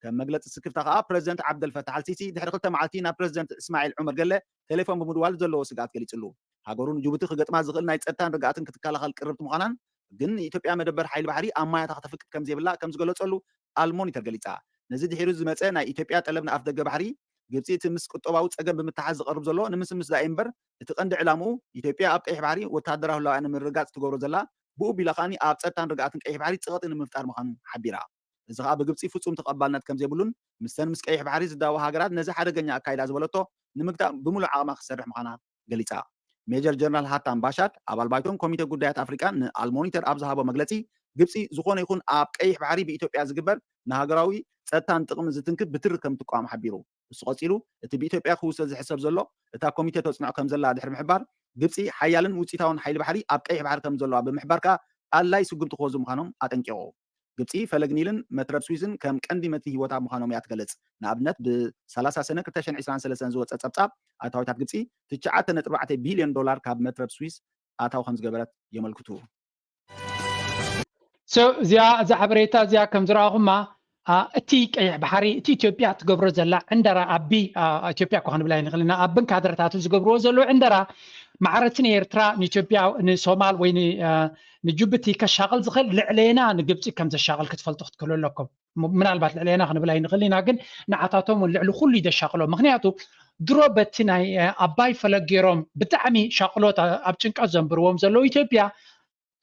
ከም መግለጺ ስክፍታ ከኣ ፕረዚደንት ዓብደልፈታሕ ኣልሲሲ ድሕሪ ክልተ መዓልቲ ናብ ፕረዚደንት እስማዒል ዑመር ገለ ቴሌፎን ብምድዋል ዘለዎ ስግኣት ገሊጽሉ። ሃገሩ ንጅቡቲ ክገጥማ ዝኽእል ናይ ጸጥታን ርግኣትን ክትከላኸል ቅርብቲ ምዃናን ግን ንኢትዮጵያ መደበር ሓይሊ ባሕሪ ኣብ ማያታ ከተፍቅድ ከም ዘይብላ ከም ዝገለጸሉ ኣልሞኒተር ገሊጻ። ነዚ ድሒሩ ዝመጸ ናይ ኢትዮጵያ ጠለብ ንኣፍደገ ባሕሪ ግብጺ እቲ ምስ ቁጠባዊ ጸገም ብምትሓዝ ዝቐርብ ዘሎ ንምስምስ ዳኢ እምበር እቲ ቀንዲ ዕላምኡ ኢትዮጵያ ኣብ ቀይሕ ባሕሪ ወተሃደራዊ ህላወኣ ንምርግጋጽ ትገብሮ ዘላ ብኡ ቢላ ከኣ ኣብ ጸጥታን ርግኣትን ቀይሕ ባሕሪ ጸቕጢ ንምፍጣር ምዃኑ ሓቢራ። እዚ ከኣ ብግብጺ ፍጹም ተቐባልነት ከም ዘይብሉን ምስተን ምስ ቀይሕ ባሕሪ ዝዳወባ ሃገራት ነዚ ሓደገኛ ኣካይዳ ዝበለቶ ንምግታእ ብምሉእ ዓቕማ ክትሰርሕ ምዃና ገሊጻ። ሜጀር ጀነራል ሃታም ባሻድ ኣባል ባይቶን ኮሚቴ ጉዳያት ኣፍሪቃን ንኣልሞኒተር ኣብ ዝሃቦ መግለጺ፣ ግብጺ ዝኾነ ይኹን ኣብ ቀይሕ ባሕሪ ብኢትዮጵያ ዝግበር ንሃገራዊ ጸጥታን ጥቕምን ዝትንክፍ ብትሪ ከም ትቃወም ሓቢሩ። እሱ ቀጺሉ፣ እቲ ብኢትዮጵያ ክውሰድ ዝሕሰብ ዘሎ እታ ኮሚቴ ተጽንዖ ከም ዘላ ድሕሪ ምሕባር፣ ግብጺ ሓያልን ውጽኢታውን ሓይሊ ባሕሪ ኣብ ቀይሕ ባሕሪ ከም ዘለዋ ብምሕባር ከኣ ኣድላይ ስጉምቲ ክወስዱ ምዃኖም ኣጠንቂቑ። ግብጺ ፈለግ ኒልን መትረብ ስዊዝን ከም ቀንዲ መትኒ ህይወታ ምዃኖም እያ ትገልጽ። ንኣብነት ብ30 ሰነ 2023 ዝወጸ ጸብጻብ ኣታዊታት ግብጺ ትሽዓተ ነጥቢ ኣርባዕተ ቢልዮን ዶላር ካብ መትረብ ስዊዝ ኣታዊ ከም ዝገበረት የመልክቱ። So እዚኣ እዛ ሓበሬታ እዚኣ ከም ዝረኣኹማ እቲ ቀይሕ ባሕሪ እቲ ኢትዮጵያ ትገብሮ ዘላ ዕንደራ ኣቢ ኢትዮጵያ እኳ ክንብላ ይንኽእል ኢና ኣብን ካድረታቱ ዝገብርዎ ዘለዉ ዕንደራ ማዕረቲ ንኤርትራ ንኢትዮጵያ ንሶማል ወይ ንጅቡቲ ከሻቕል ዝኽእል ልዕሌና ንግብፂ ከም ዘሻቕል ክትፈልጡ ክትክእሉ ኣለኩም። ምናልባት ልዕሌና ክንብል ኣይንኽእል ኢና፣ ግን ንዓታቶም እውን ልዕሊ ኩሉ ይደሻቕሎ። ምክንያቱ ድሮ በቲ ናይ ኣባይ ፈለግ ገይሮም ብጣዕሚ ሻቕሎት ኣብ ጭንቀት ዘንብርዎም ዘለዉ ኢትዮጵያ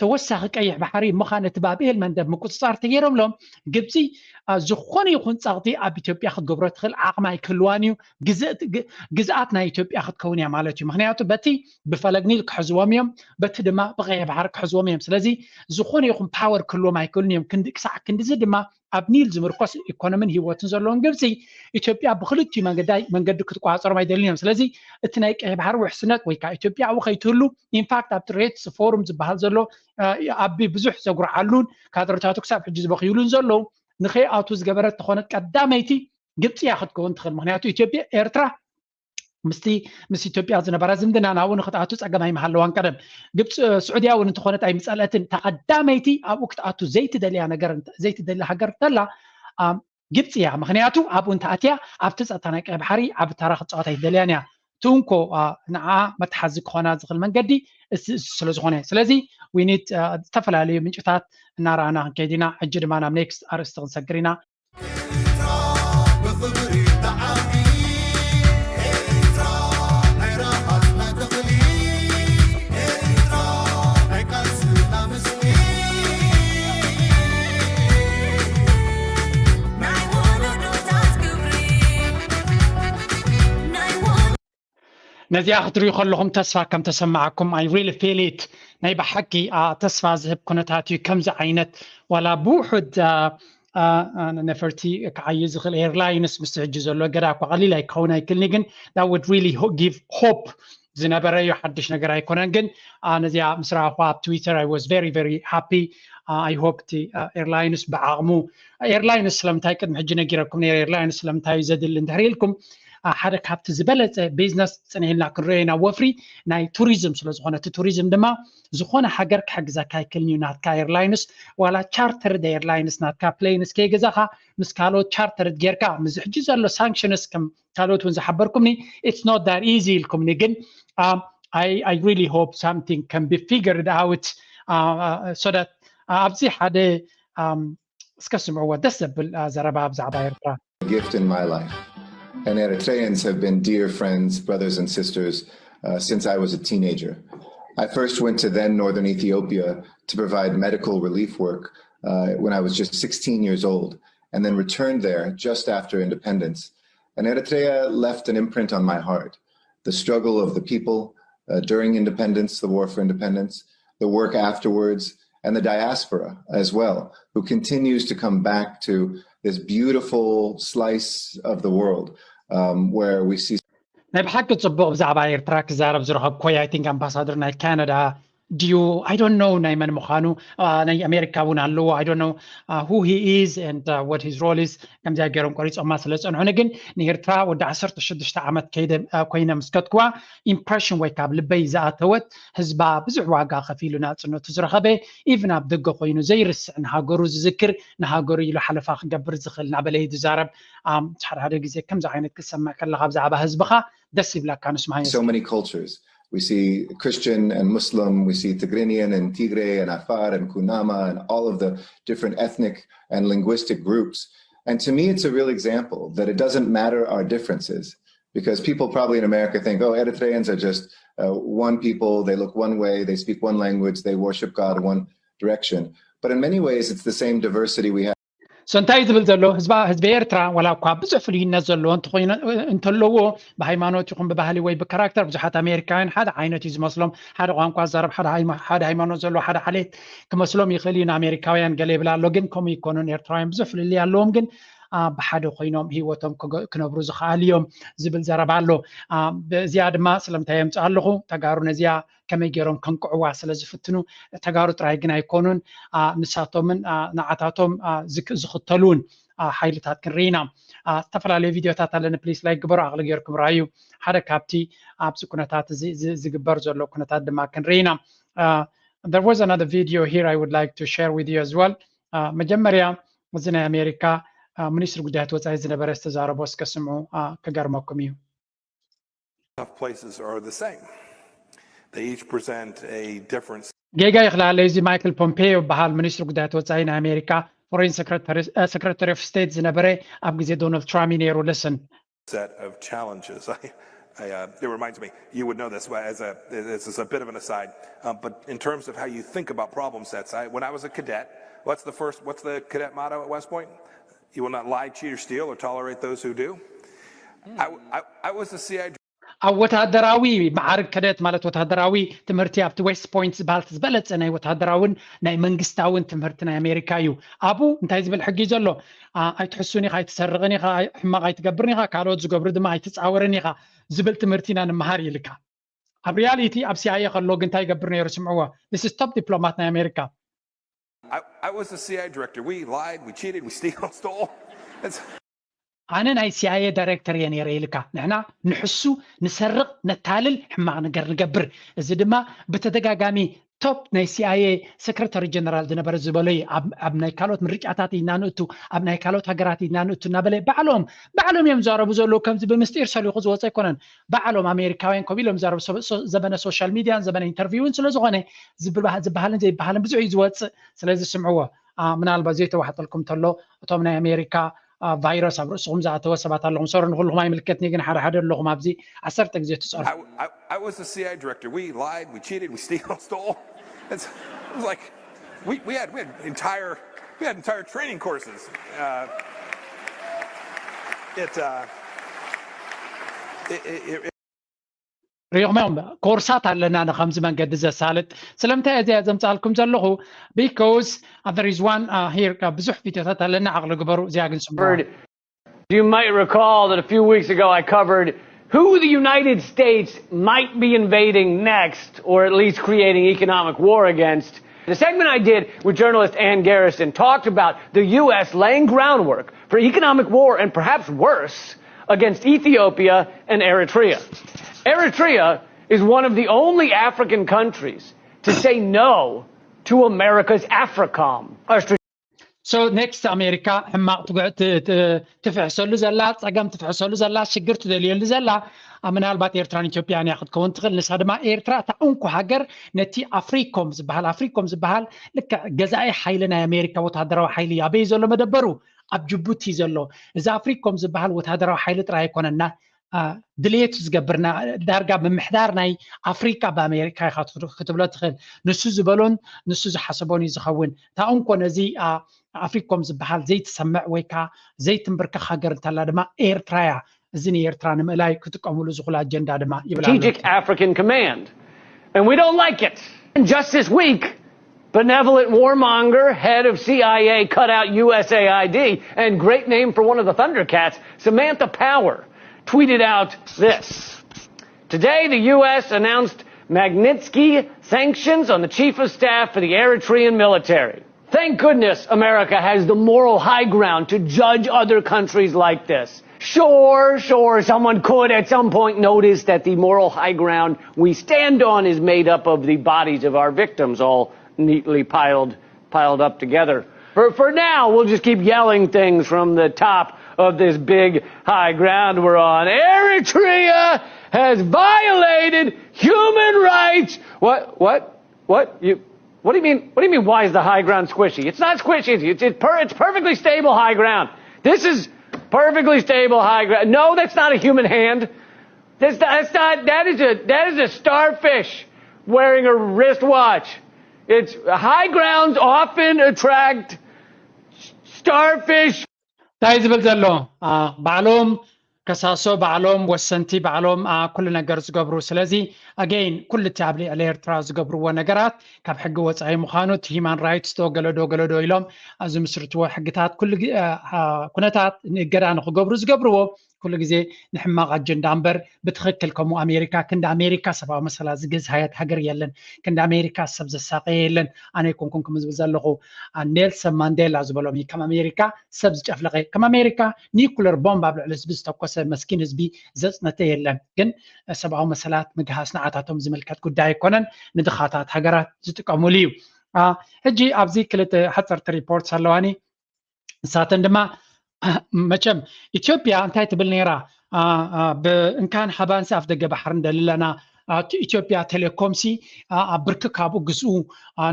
ተወሳኺ ቀይሕ ባሕሪ ምዃን እቲ ባብኤል መንደብ ምቁፅፃር ተገይሮምሎም ግብፂ ዝኾነ ይኹን ፀቕጢ ኣብ ኢትዮጵያ ክትገብሮ ትኽእል ዓቕሚ ኣይክህልዋን እዩ። ግዝኣት ናይ ኢትዮጵያ ክትከውን እያ ማለት እዩ። ምክንያቱ በቲ ብፈለግ ኒል ክሕዝዎም እዮም፣ በቲ ድማ ብቀይሕ ባሕሪ ክሕዝዎም እዮም። ስለዚ ዝኾነ ይኹን ፓወር ክህልዎም ኣይክእሉን እዮም። ክሳዕ ክንዲዚ ድማ ኣብ ኒል ዝምርኮስ ኢኮኖምን ህይወትን ዘለዎም ግብፂ ኢትዮጵያ ብክልቲኡ መንገዲ ክትቋፀሮም ኣይደልን እዮም። ስለዚ እቲ ናይ ቀይሕ ባሕሪ ውሕስነት ወይ ከዓ ኢትዮጵያ ኣብኡ ከይትህሉ ኢንፋክት ኣብቲ ሬትስ ፎሩም ዝበሃል ዘሎ ኣቢ ብዙሕ ዘጉርዓሉን ካድረታቱ ክሳብ ሕጂ ዝበኽይሉን ዘለዉ ንኸይኣቱ ዝገበረት ተኾነት ቀዳመይቲ ግብፂ እያ ክትከውን ትኽእል። ምክንያቱ ኢትዮጵያ ኤርትራ ምስቲ ምስ ኢትዮጵያ ዝነበራ ዝምድና ናብኡ ንክትኣቱ ፀገም ኣይምሃለዋን። ቀደም ግብፂ ስዑድያ እውን እንተኾነት ኣይምፀልአትን። ተቐዳመይቲ ኣብኡ ክትኣቱ ዘይትደልያ ነገር ዘይትደሊ ሃገር እንተላ ግብፂ እያ። ምክንያቱ ኣብኡ እንተኣትያ ኣብቲ ፀጥታ ናይ ቀይ ባሕሪ ዓቢ ተራ ክትፃወት ኣይትደልያን እያ። ትንኮ ንዓ መተሓዚ ክኾና ዝኽእል መንገዲ እሱ ስለዝኾነ ስለዚ ዊኒት ዝተፈላለዩ ምንጭታት እናረኣና ክንከይድ ኢና። ሕጂ ድማ ናብ ኔክስት ኣርእስቲ ክንሰግር ኢና። ነዚኣ ክትሪኡ ከለኹም ተስፋ ከም ተሰማዓኩም I really feel it። ናይ ብሓቂ ተስፋ ዝህብ ኩነታት እዩ። ከምዚ ዓይነት ዋላ ብውሑድ ነፈርቲ ክዓዩ ዝኽእል ኤርላይንስ ምስ ሕጂ ዘሎ ገዳ እኳ ቀሊል ኣይክኸውን ኣይክልኒ ግን that would really give hope ዝነበረ እዩ። ሓድሽ ነገር ኣይኮነን። ግን ነዚኣ ምስ ረኣኹ ኣብ ትዊተር I was very very happy። I hope እቲ ኤርላይንስ ብዓቕሙ ኤርላይንስ ስለምንታይ ቅድሚ ሕጂ ነጊረኩም ነይረ ኤርላይንስ ስለምንታይ እዩ ዘድሊ እንድሕር ኢልኩም ሓደ ካብቲ ዝበለፀ ቢዝነስ ፅንዒልና ክንሪኦ ኢና ወፍሪ ናይ ቱሪዝም ስለዝኾነ እቲ ቱሪዝም ድማ ዝኾነ ሃገር ክሕግዘካ ኣይክልን እዩ። ናትካ ኤርላይንስ ዋላ ቻርተርድ ኤርላይንስ ናትካ ፕሌንስ ከይገዛኻ ምስ ካልኦት ቻርተርድ ጌርካ ምስ ሕጂ ዘሎ ሳንክሽንስ ከም ካልኦት እውን ዝሓበርኩምኒ it's not that easy ኢልኩምኒ ግን I I really hope something can be figured out so that ኣብዚ ሓደ እስከ ስምዕዎ ደስ ዘብል ዘረባ ብዛዕባ ኤርትራ gift in my life. And Eritreans have been dear friends, brothers, and sisters uh, since I was a teenager. I first went to then northern Ethiopia to provide medical relief work uh, when I was just sixteen years old, and then returned there just after independence. And Eritrea left an imprint on my heart. The struggle of the people uh, during independence, the war for independence, the work afterwards, and the diaspora as well, who continues to come back to this beautiful slice of the world um, where we see. ናይ ብሓቂ ፅቡቕ ብዛዕባ ኤርትራ ክዛረብ ዝረኸብኮ I think ኣምባሳደር ናይ ካናዳ ድዩ I don't know ናይ መን ምዃኑ ናይ ኣሜሪካ እውን ኣለዎ I don't know who he is and what his role is ከምዚኣ ገይሮም ቆሪፆማ ስለ ዝፀንሑኒ ግን ንኤርትራ ወዲ ዓሰርተ ሽዱሽተ ዓመት ከይደ ኮይነ ምስ ከድክዋ ኢምፕሬሽን ወይ ካብ ልበይ ዝኣተወት ህዝባ ብዙሕ ዋጋ ከፊሉ ናፅነቱ ዝረኸበ ኢቭን ኣብ ደገ ኮይኑ ዘይርስዕ ንሃገሩ ዝዝክር ንሃገሩ ኢሉ ሓለፋ ክገብር ዝኽእል እናበለ እዩ ዝዛረብ ሓደ ሓደ ግዜ ከምዚ ዓይነት ክትሰምዕ ከለካ ብዛዕባ ህዝብኻ ደስ ይብለካ ንስማዮ so many cultures. We see Christian and Muslim, we see Tigrinian and Tigre and Afar and Kunama and all of the different ethnic and linguistic groups. And to me, it's a real example that it doesn't matter our differences, because people probably in America think, oh, Eritreans are just uh, one people, they look one way, they speak one language, they worship God one direction. But in many ways, it's the same diversity we have. So እንታይ ዝብል ዘሎ ህዝባ ህዝቢ ኤርትራ ዋላ እኳ ብዙሕ ፍልይነት ዘለዎ እንተኾይኑ እንተለዎ ብሃይማኖት ይኹን ብባህሊ ወይ ብካራክተር ብዙሓት ኣሜሪካውያን ሓደ ዓይነት እዩ ዝመስሎም። ሓደ ቋንቋ ዝዛረብ፣ ሓደ ሃይማ- ሓደ ሃይማኖት ዘለዎ፣ ሓደ ዓሌት ክመስሎም ይኽእል እዩ። ንኣሜሪካውያን ገለ ይብል ኣሎ፣ ግን ከምኡ ይኮኑን። ኤርትራውያን ብዙሕ ፍልልይ ኣለዎም፣ ግን አ፣ ብሓደ ኮይኖም ህይወቶም ክገ- ክነብሩ ዝኽኣሉ እዮም ዝብል ዘረባ ኣሎ። አ፣ በዚኣ ድማ ስለምንታይ የምፅእ ኣለኹ፣ ተጋሩ ነዚኣ ከመይ ገይሮም ከንቅዕዋ ስለ ዝፍትኑ፣ ተጋሩ ጥራይ ግን ኣይኮኑን፣ አ፣ ንሳቶምን አ፣ ንዓታቶም አ፣ ዝክ- ዝኽተሉን አ፣ ሓይልታት ክንርኢ ኢና። አ፣ ዝተፈላለዩ ቪድዮታት ኣለኒ፣ ፕሊስ ላይክ ግበሩ፣ ኣቕሊ ገይርኩም ራዩ። ሓደ ካብቲ ኣብዚ ኩነታት እዚ ዝ- ዝግበር ዘሎ ኩነታት ድማ ክንርኢ ኢና። Uh, there was another video here I would like to share with you as well. Uh, መጀመርያ እዚ ናይ ኣሜሪካ ሚኒስትሪ ጉዳያት ወፃኢ ዝነበረ ዝተዛረቦ እስከ ስምዑ፣ ክገርመኩም እዩ። Tough places are the same. They each present a different ጌጋ ይኽላለዩ። እዚ ማይክል ፖምፔዮ ይበሃል፣ ሚኒስትሪ ጉዳያት ወፃኢ ናይ ኣሜሪካ፣ ፎሬን ሰክረታሪ ኦፍ ስቴት ዝነበረ ኣብ ግዜ ዶናልድ ትራምፕ እዩ ነይሩ። ልስን set of challenges. I, I, uh, it reminds me, you would know this as a, this is a bit of an aside, um, but in terms of how you think about problem sets, I, when I was a cadet, what's the first, what's the cadet motto at West Point? You will not lie, cheat, or steal, or tolerate those who do. I, I, I was the C I A ኣብ ወታደራዊ መዓርግ ከደት ማለት ወታደራዊ ትምህርቲ ኣብቲ ዌስት ፖይንት ዝበሃል ዝበለፀ ናይ ወታደራውን ናይ መንግስታውን ትምህርቲ ናይ ኣሜሪካ እዩ። ኣብኡ እንታይ ዝብል ሕጊ እዩ ዘሎ? ኣይትሕሱን ኢኻ፣ ኣይትሰርቕን ኢኻ፣ ሕማቕ ኣይትገብርን ኢኻ፣ ካልኦት ዝገብሩ ድማ ኣይትፃወርን ኢኻ ዝብል ትምህርቲ ኢና ንምሃር ይልካ። ኣብ ሪያሊቲ ኣብ ሲኣይኤ ከሎ ግን እንታይ ይገብር ነይሩ? ስምዕዎ፣ this is top ዲፕሎማት ናይ ኣሜሪካ። I, I was the C I A director. We lied, we cheated, we steal, stole. ኣነ ናይ ሲኣይኤ ዳይሬክተር እየ ነይረ ኢልካ። ንሕና ንሕሱ፣ ንሰርቕ፣ ነታልል፣ ሕማቕ ነገር ንገብር። እዚ ድማ ብተደጋጋሚ ቶፕ ናይ ሲኣይኤ ሰክረታሪ ጀነራል ዝነበረ ዝበሎ እዩ። ኣብ ናይ ካልኦት ምርጫታት ኢና ንእቱ፣ ኣብ ናይ ካልኦት ሃገራት ኢና ንእቱ እናበለ ባዕሎም ባዕሎም እዮም ዝዛረቡ ዘለዉ። ከምዚ ብምስጢር ሰሊኹ ዝወፀ ኣይኮነን። ባዕሎም ኣሜሪካውያን ከምኡ ኢሎም ዝዛረቡ። ዘበነ ሶሻል ሚድያን ዘበነ ኢንተርቪውን ስለ ዝኾነ ዝበሃልን ዘይበሃልን ብዙሕ እዩ ዝወፅእ። ስለዚ ስምዕዎ። ምናልባት ዘይተዋሕጠልኩም ተሎ እቶም ናይ ኣሜሪካ ቫይረስ ኣብ ርእስኹም ዝኣተወ ሰባት ኣለኹም። ሶሪ ንኩልኹም ኣይምልከትኒ፣ ግን ሓደ ሓደ ኣለኹም ኣብዚ ዓሰርተ ግዜ ትፀርፉ። I, I, I was the C I A director. We lied, we cheated, we steal, stole. It's, it was like we, we had we had entire we had entire training courses. Uh, it, uh, it, it, it ሪኹም እዮም ኮርሳት ኣለና ንከምዚ መንገዲ ዘሳልጥ። ስለምንታይ እዚኣ ዘምፃልኩም ዘለኹ? Because there is one here፣ ብዙሕ ቪዲዮታት ኣለና፣ ዓቕሊ ግበሩ። እዚኣ ግን ስምዑ። You might recall that a few weeks ago I covered who the United States might be invading next, or at least creating economic war against. The segment I did with journalist Ann Garrison talked about the U S laying groundwork for economic war and perhaps worse against Ethiopia and Eritrea. Eritrea is one of the only African countries to say no to America's AFRICOM. So next ኣሜሪካ ሕማቕ ትፍሕሰሉ ዘላ፣ ፀገም ትፍሕሰሉ ዘላ፣ ሽግር ትደልየሉ ዘላ ምናልባት ኤርትራን ኢትዮጵያን እያ ክትከውን ትኽእል። ንሳ ድማ ኤርትራ እታ እንኮ ሃገር ነቲ ኣፍሪኮም ዝበሃል ኣፍሪኮም ዝበሃል ልክዕ ገዛኢ ሓይሊ ናይ ኣሜሪካ ወታደራዊ ሓይሊ ኣበይ ዘሎ መደበሩ ኣብ ጅቡቲ ዘሎ። እዚ ኣፍሪኮም ዝበሃል ወታደራዊ ሓይሊ ጥራይ ኣይኮነና ድልየቱ ዝገብርና ዳርጋ ምምሕዳር ናይ ኣፍሪካ ብኣሜሪካ ኢካ ክትብሎ ትኽእል። ንሱ ዝበሎን ንሱ ዝሓሰቦን እዩ ዝኸውን። እታ እንኮ ነዚ ኣፍሪኮም ዝበሃል ዘይትሰምዕ ወይ ከዓ ዘይትንብርከኽ ሃገር እንተላ ድማ ኤርትራ እያ። እዚ ንኤርትራ ንምእላይ ክጥቀምሉ ዝኽእሉ ኣጀንዳ ድማ ይብል ኣሎ። Strategic African Command. And we don't like it. And just this week, benevolent warmonger, head of C I A cutout U S A I D, and great name for one of the Thundercats, Samantha Power, tweeted out this. Today, the U S announced Magnitsky sanctions on the chief of staff for the Eritrean military. Thank goodness America has the moral high ground to judge other countries like this. Sure, sure, someone could at some point notice that the moral high ground we stand on is made up of the bodies of our victims all neatly piled piled up together. For, for now, we'll just keep yelling things from the top of this big high ground we're on. Eritrea has violated human rights. What? What? What? You? What do you mean? What do you mean? Why is the high ground squishy? It's not squishy. It's it's, per, it's perfectly stable high ground. This is perfectly stable high ground. No, that's not a human hand. That's, that's not. That is a that is a starfish wearing a wristwatch. It's high grounds often attract Starfish! እንታይ ዝብል ዘሎ? ባዕሎም ከሳሶ፣ ባዕሎም ወሰንቲ፣ ባዕሎም ኩሉ ነገር ዝገብሩ። ስለዚ ኣገይን ኩሉ እቲ ኣብ ልዕሊ ኤርትራ ዝገብርዎ ነገራት ካብ ሕጊ ወፃኢ ምዃኑ፣ እቲ ሂማን ራይትስ ዶ ገለዶ ገለዶ ኢሎም ኣብ ዝምስርትዎ ሕግታት ኩሉ ኩነታት ንእገዳ ንክገብሩ ዝገብርዎ ኩሉ ግዜ ንሕማቕ ኣጀንዳ እምበር ብትኽክል ከምኡ ኣሜሪካ ክንዲ ኣሜሪካ ሰብኣዊ መሰላት ዝግህስ ሃያት ሃገር የለን። ክንዲ ኣሜሪካ ሰብ ዘሳቀየ የለን። ኣነ ኣይኮንኩን ክም ዝብል ዘለኹ ኔልሰን ማንዴላ ዝበሎም እዩ ከም ኣሜሪካ ሰብ ዝጨፍለቀ፣ ከም ኣሜሪካ ኒኩለር ቦምብ ኣብ ልዕሊ ህዝቢ ዝተኮሰ መስኪን ህዝቢ ዘፅነተ የለን። ግን ሰብኣዊ መሰላት ምግሃስ ንዓታቶም ዝምልከት ጉዳይ ኣይኮነን። ንድኻታት ሃገራት ዝጥቀሙሉ እዩ። ሕጂ ኣብዚ ክልተ ሓፀርቲ ሪፖርት ኣለዋኒ። ንሳተን ድማ መቸም ኢትዮጵያ እንታይ ትብል ነይራ? ብእንካን ሃባንሲ ኣፍ ደገ ባሕሪ እንደሊ ኣለና። ኢትዮጵያ ቴሌኮምሲ ኣብ ብርኪ ካብኡ ግዝኡ፣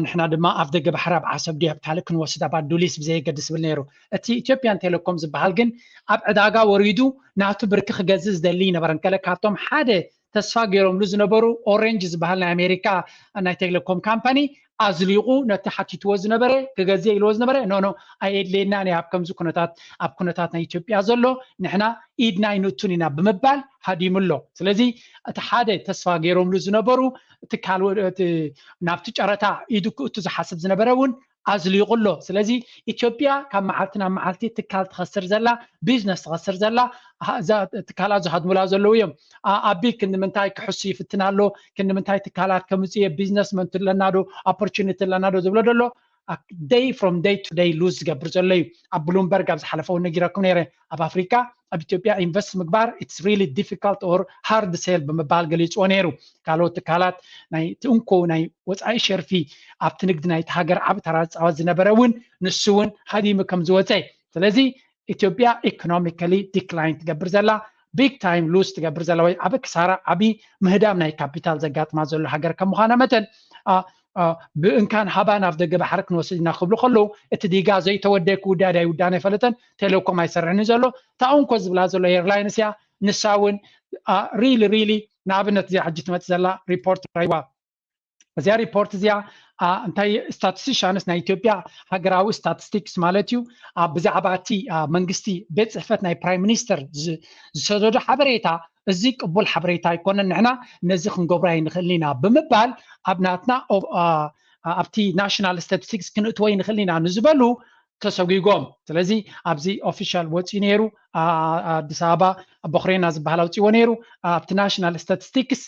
ንሕና ድማ ኣፍ ደገ ባሕሪ ኣብ ዓሰብ ድዩ ኣብ ካልእ ክንወስድ ኣብ ኣዱሊስ ብዘየገድስ ዝብል ነይሩ። እቲ ኢትዮጵያን ቴሌኮም ዝበሃል ግን ኣብ ዕዳጋ ወሪዱ ናቱ ብርኪ ክገዝእ ዝደሊ ይነበረን። ገለ ካብቶም ሓደ ተስፋ ገይሮምሉ ዝነበሩ ኦሬንጅ ዝበሃል ናይ ኣሜሪካ ናይ ቴሌኮም ካምፓኒ ኣዝሊቑ ነቲ ሓቲትዎ ዝነበረ ክገዝእ ኢልዎ ዝነበረ ኖ ኖ ኣየድልየናን እያ ኣብ ከምዚ ኩነታት ኣብ ኩነታት ናይ ኢትዮጵያ ዘሎ ንሕና ኢድና ኣይንእቱን ኢና ብምባል ሃዲሙ ኣሎ። ስለዚ እቲ ሓደ ተስፋ ገይሮምሉ ዝነበሩ ትካል ናብቲ ጨረታ ኢዱ ክእቱ ዝሓስብ ዝነበረ እውን ኣዝሊቑ ኣሎ። ስለዚ ኢትዮጵያ ካብ መዓልቲ ናብ መዓልቲ ትካል ትኸስር ዘላ፣ ቢዝነስ ትኸስር ዘላ፣ ትካላት ዝሃድሙላ ዘለዉ እዮም። ኣቢ ክንዲ ምንታይ ክሕሱ ይፍትን ኣሎ፣ ክንዲ ምንታይ ትካላት ከምፅእ እየ፣ ቢዝነስ መን ኣለና ዶ፣ ኦፖርቹኒቲ ኣለና ዶ ዝብሎ ዘሎ day from day to day ሉዝ ዝገብር ዘሎ እዩ። ኣብ ብሉምበርግ ኣብ ዝሓለፈ እውን ነጊረኩም ነይረ፣ ኣብ ኣፍሪካ ኣብ ኢትዮጵያ ኢንቨስት ምግባር it's really difficult or hard sell ብምባል ገሊፅዎ ነይሩ። ካልኦት ትካላት ናይ ትእንኮ ናይ ወፃኢ ሸርፊ ኣብቲ ንግዲ ናይቲ ሃገር ዓብ ተራ ዝፃወት ዝነበረ እውን ንሱ እውን ሃዲሙ ከም ዝወፀ። ስለዚ ኢትዮጵያ ኢኮኖሚካሊ ዲክላይን ትገብር ዘላ፣ ቢግ ታይም ሉዝ ትገብር ዘላ ወይ ዓብ ክሳራ ዓብ ምህዳም ናይ ካፒታል ዘጋጥማ ዘሎ ሃገር ከም ምዃና መጠን ብእንካን ሃባን ኣፍ ደገ ባሕሪ ክንወስድ ኢና ክብሉ ከለዉ እቲ ዲጋ ዘይተወደየ ክውዳድ ኣይውዳን ኣይፈለጠን። ቴሌኮም ኣይሰርሕን ዘሎ ታኡንኮ ዝብላ ዘሎ ኤርላይንስ እያ። ንሳ እውን ሪሊ ሪሊ ንኣብነት እዚኣ ሕጂ ትመፅእ ዘላ ሪፖርት ራይዋ እዚኣ ሪፖርት እዚኣ እንታይ ስታቲስቲሻንስ ናይ ኢትዮጵያ ሃገራዊ ስታቲስቲክስ ማለት እዩ ብዛዕባ እቲ መንግስቲ ቤት ፅሕፈት ናይ ፕራይም ሚኒስተር ዝሰደዶ ሓበሬታ እዚ ቅቡል ሓበሬታ ኣይኮነን፣ ንሕና ነዚ ክንገብሮ ኣይንኽእልን ኢና ብምባል ኣብ ናትና ኣብቲ ናሽናል ስታቲስቲክስ ክንእትዎ ኣይንኽእልን ኢና ንዝበሉ ተሰጒጎም። ስለዚ ኣብዚ ኦፊሻል ወፂኡ ነይሩ፣ ኣዲስ ኣበባ ቦኽሬና ዝበሃል ኣውፅዎ ነይሩ። ኣብቲ ናሽናል ስታቲስቲክስ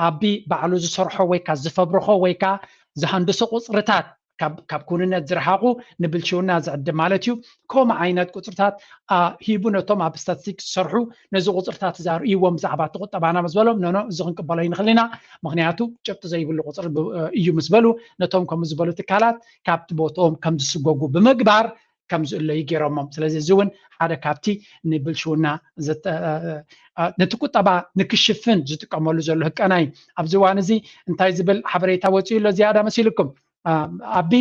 ኣቢ ባዕሉ ዝሰርሖ ወይ ካ ዝፈብርኾ ወይ ካ ዝሃንድሶ ቁፅርታት ካብ ክውንነት ዝረሓቑ ንብልሽውና ዝዕድም ማለት እዩ። ከምኡ ዓይነት ቁፅርታት ሂቡ ነቶም ኣብ ስታቲስቲክስ ዝሰርሑ ነዚ ቁፅርታት እዚ ኣርእይዎም ብዛዕባ እቲ ቁጠባና ምስ በሎም ኖኖ እዚ ክንቅበሎ ይንኽእል ኢና፣ ምክንያቱ ጭብጢ ዘይብሉ ቁፅሪ እዩ ምስ በሉ ነቶም ከምኡ ዝበሉ ትካላት ካብቲ ቦትኦም ከም ዝስጎጉ ብምግባር ከም ዝእለዩ ገይሮሞም። ስለዚ እዚ እውን ሓደ ካብቲ ንብልሽውና ነቲ ቁጠባ ንክሽፍን ዝጥቀመሉ ዘሎ ህቀና እዩ። ኣብዚ እዋን እዚ እንታይ ዝብል ሓበሬታ ወፂኡ ኣሎ ዝያዳ መሲልኩም? ኣቢ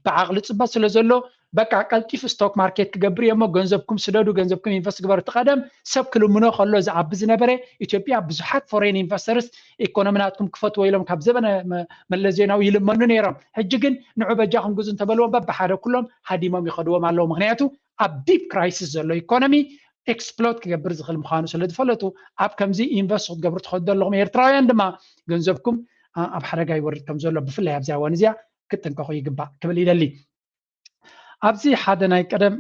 ብዓቕሊ ፅበት ስለ ዘሎ በቃ ቀልጢፉ ስቶክ ማርኬት ክገብር እየ እሞ ገንዘብኩም ስደዱ፣ ገንዘብኩም ኢንቨስት ግበሩ። እቲ ቀደም ሰብ ክልምኖ ከሎ ዝዓቢ ዝነበረ ኢትዮጵያ ብዙሓት ፎሬን ኢንቨስተርስ ኢኮኖሚ ናትኩም ክፈትዎ ኢሎም ካብ ዘበነ መለስ ዜናዊ ይልመኑ ነይሮም። ሕጂ ግን ንዑ በጃኹም ግዙ እንተበልዎም በብሓደ ኩሎም ሃዲሞም ይኸድዎም ኣለዉ። ምክንያቱ ኣብ ዲፕ ክራይሲስ ዘሎ ኢኮኖሚ ኤክስፕሎት ክገብር ዝኽእል ምዃኑ ስለ ዝፈለጡ ኣብ ከምዚ ኢንቨስት ክትገብሩ ትኸዱ ዘለኹም ኤርትራውያን ድማ ገንዘብኩም ኣብ ሓደጋ ይወርድ ከም ዘሎ ብፍላይ ኣብዚኣ እዋን እዚኣ ክትጥንቀቑ ይግባእ ክብል ይደሊ። ኣብዚ ሓደ ናይ ቀደም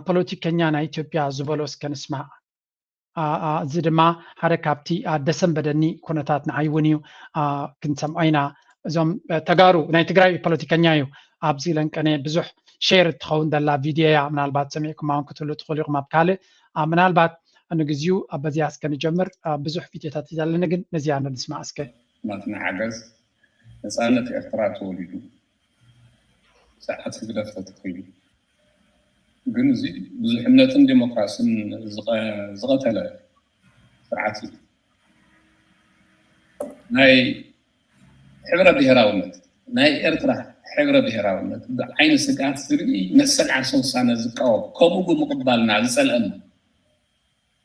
ፖለቲከኛ ናይ ኢትዮጵያ ዝበሎ እስከ ንስማዕ። እዚ ድማ ሓደ ካብቲ ደሰንበደኒ ኩነታት ንዓይ እውን እዩ፣ ክንሰምዖ ኢና። እዞም ተጋሩ ናይ ትግራይ ፖለቲከኛ እዩ። ኣብዚ ለንቀነ ብዙሕ ሼር እትኸውን ዘላ ቪድዮ እያ። ምናልባት ሰሚዕኩማ እውን ክትህሉ ትኽእሉ ኢኹም ኣብ ካልእ። ምናልባት ንግዚኡ በዚኣ እስከ ንጀምር። ብዙሕ ቪድዮታት እዩ ዘለኒ ግን ነዚኣ ንስማዕ እስከ። ናትና ሓገዝ ነፃነት ኤርትራ ተወሊዱ ስርዓት ህግደፍ ተተኺሉ ግን እዚ ብዙሕነትን ዴሞክራስን ዝቐተለ ስርዓት እዩ። ናይ ሕብረ ብሄራውነት ናይ ኤርትራ ሕብረ ብሄራውነት ብዓይኒ ስግኣት ዝርኢ መሰል ዓርሰ ውሳነ ዝቃወም ከምኡ ብምቕባልና ዝፀልአና